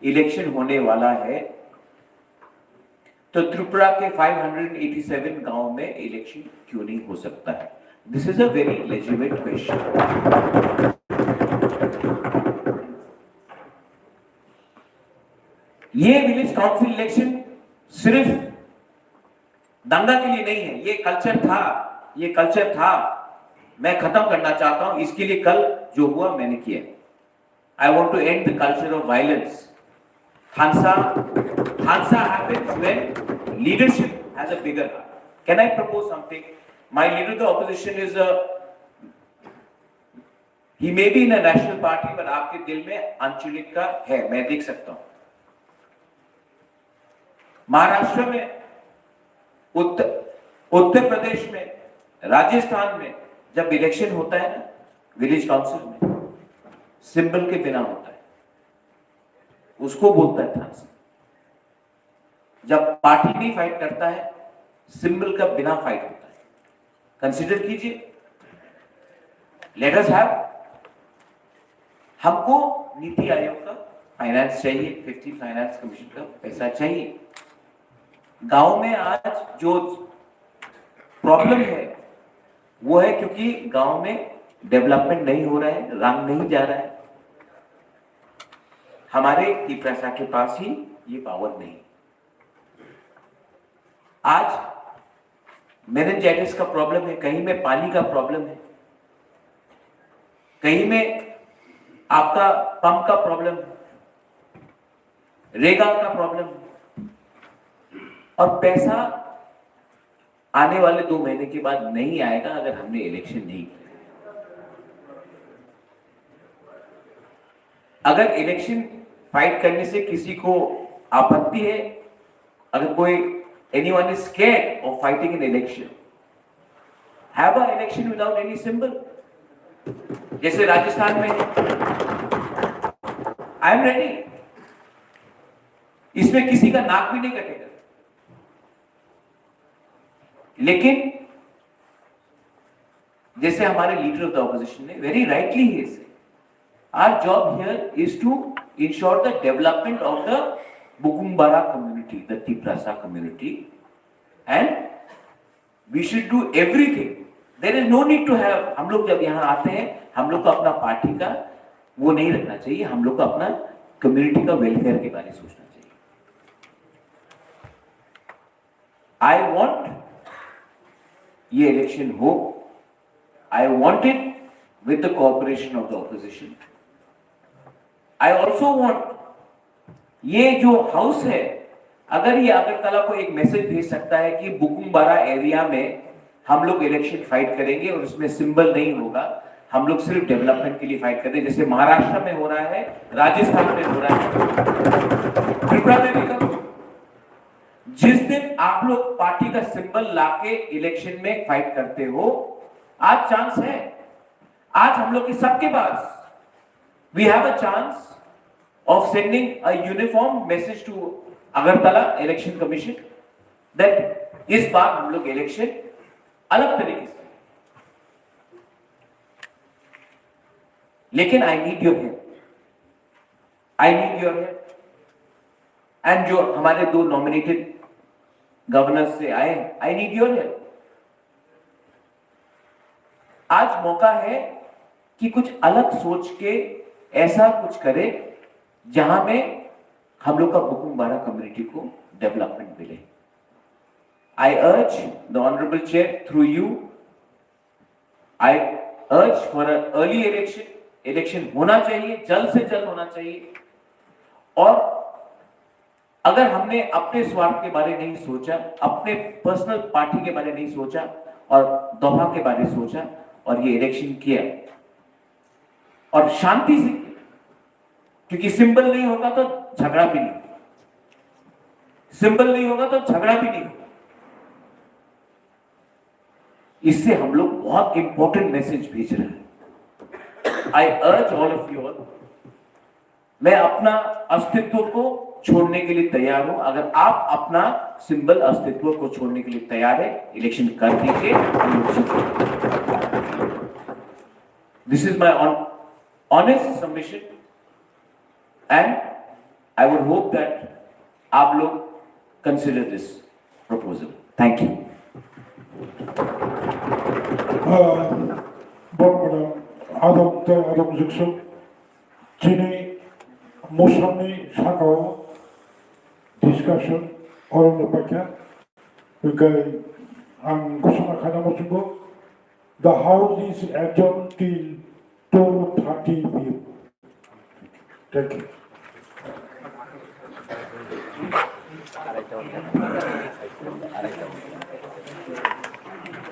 इलेक्शन होने वाला है, तो त्रिपुरा के फ़ाइव हंड्रेड एटी सेवन गांव में इलेक्शन क्यों नहीं हो सकता है? This is a very legitimate question. ये विलेज काउंसिल इलेक्शन सिर्फ दंगा के लिए नहीं है, ये कल्चर था, ये कल्चर था, मैं खत्म करना चाहता हूं, इसके लिए कल जो हुआ मैंने किया। I want to end the culture of violence. Thansa, Thansa happens when leadership has a bigger heart. Can I propose something? My leader of the opposition is a, he may be in a national party, but आपके दिल में आंचलिक का है, मैं देख सकता हूं। महाराष्ट्र में, उत्तर उत्तर प्रदेश में, राजस्थान में जब इलेक्शन होता है ना, विलेज काउंसिल में, सिंबल के बिना होता है, उसको बोलता है थानसा। जब पार्टी नहीं फाइट करता है, सिंबल का बिना फाइट होता है। कंसीडर कीजिए, लेट अस हैव, हमको नीति आयोग का फाइनेंस चाहिए, फिफ्टीन फाइनेंस कमीशन का पैसा चाहिए। गांव में आज जो प्रॉब्लम है, वो है क्योंकि गांव में डेवलपमेंट नहीं हो रहा है, रंग नहीं जा रहा है। हमारे तिपरासा के पास ही ये पावर नहीं। आज मेनिंजाइटिस का प्रॉब्लम है, कहीं में पानी का प्रॉब्लम है, कहीं में आपका पंप का प्रॉब्लम है, रेगा का प्रॉब्लम है, और पैसा आने वाले दो महीने के बाद नहीं आएगा अगर हमने इलेक्शन नहीं किया। अगर इलेक्शन फाइट करने से किसी को आपत्ति है, अगर कोई, anyone is scared of fighting an election, have a election without any symbol, जैसे राजस्थान में है। I am ready, इसमें किसी का नाक भी नहीं कटेगा। लेकिन जैसे हमारे लीडर ऑफ द ऑपोजिशन ने very rightly he said, our job here is to ensure the development of the Bukumbara community, the Tiprasa community, and we should do everything. There is no need to have, हम लोग जब यहाँ आते हैं, हम लोग को अपना पार्टी का वो नहीं रखना चाहिए, हम लोग को अपना कम्युनिटी का वेलफेयर के बारे में सोचना चाहिए। I want ये इलेक्शन हो, I want it with the cooperation of the opposition. I also want ये जो हाउस है, अगर ये अगरतला को एक मैसेज भेज सकता है कि बुकुमबारा एरिया में हम लोग इलेक्शन फाइट करेंगे और उसमें सिंबल नहीं होगा, हम लोग सिर्फ डेवलपमेंट के लिए फाइट करते हैं, जैसे महाराष्ट्र में हो रहा है, राजस्थान में हो रहा है, त्रिपुरा में भी करो। जिस दिन आप लोग पार्टी का सिंबल लाके इलेक्शन में फाइट करते हो, आज चांस है, आज हम लोग के सबके पास, we have a chance of sending a uniform message to Agartala Election Commission that इस बार हम लोग इलेक्शन अलग तरीके से, लेकिन I need your help, I need your help। And जो हमारे दो नॉमिनेटेड गवर्नर से आए, I need your help। आज मौका है कि कुछ अलग सोच के ऐसा कुछ करें जहां में हम लोग का बुकुम बारा कम्युनिटी को डेवलपमेंट मिले। I urge the honorable chair through you, I urge for an early election. Election होना चाहिए, जल्द से जल्द होना चाहिए। और अगर हमने अपने स्वार्थ के बारे नहीं सोचा, अपने पर्सनल पार्टी के बारे नहीं सोचा और दफा के बारे सोचा और ये इलेक्शन किया और शांति से किया, क्योंकि सिंबल नहीं होगा तो झगड़ा भी नहीं, सिंबल नहीं होगा तो झगड़ा भी नहीं होगा। इससे हम लोग बहुत इंपॉर्टेंट मैसेज भेज रहे हैं। I urge all of you all, मैं अपना अस्तित्व को छोड़ने के लिए तैयार हूं। अगर आप अपना सिंबल अस्तित्व को छोड़ने के लिए तैयार है, इलेक्शन कर दीजिए। This is my honest submission and I would hope that आप लोग consider this proposal. Thank you. Borok adong tei adong juksu chini motion ni saka o discussion oro no paikha. Hwnkhe ang ghosona khaina muchungo, the house is adjourned till two thirty P M. Thank you.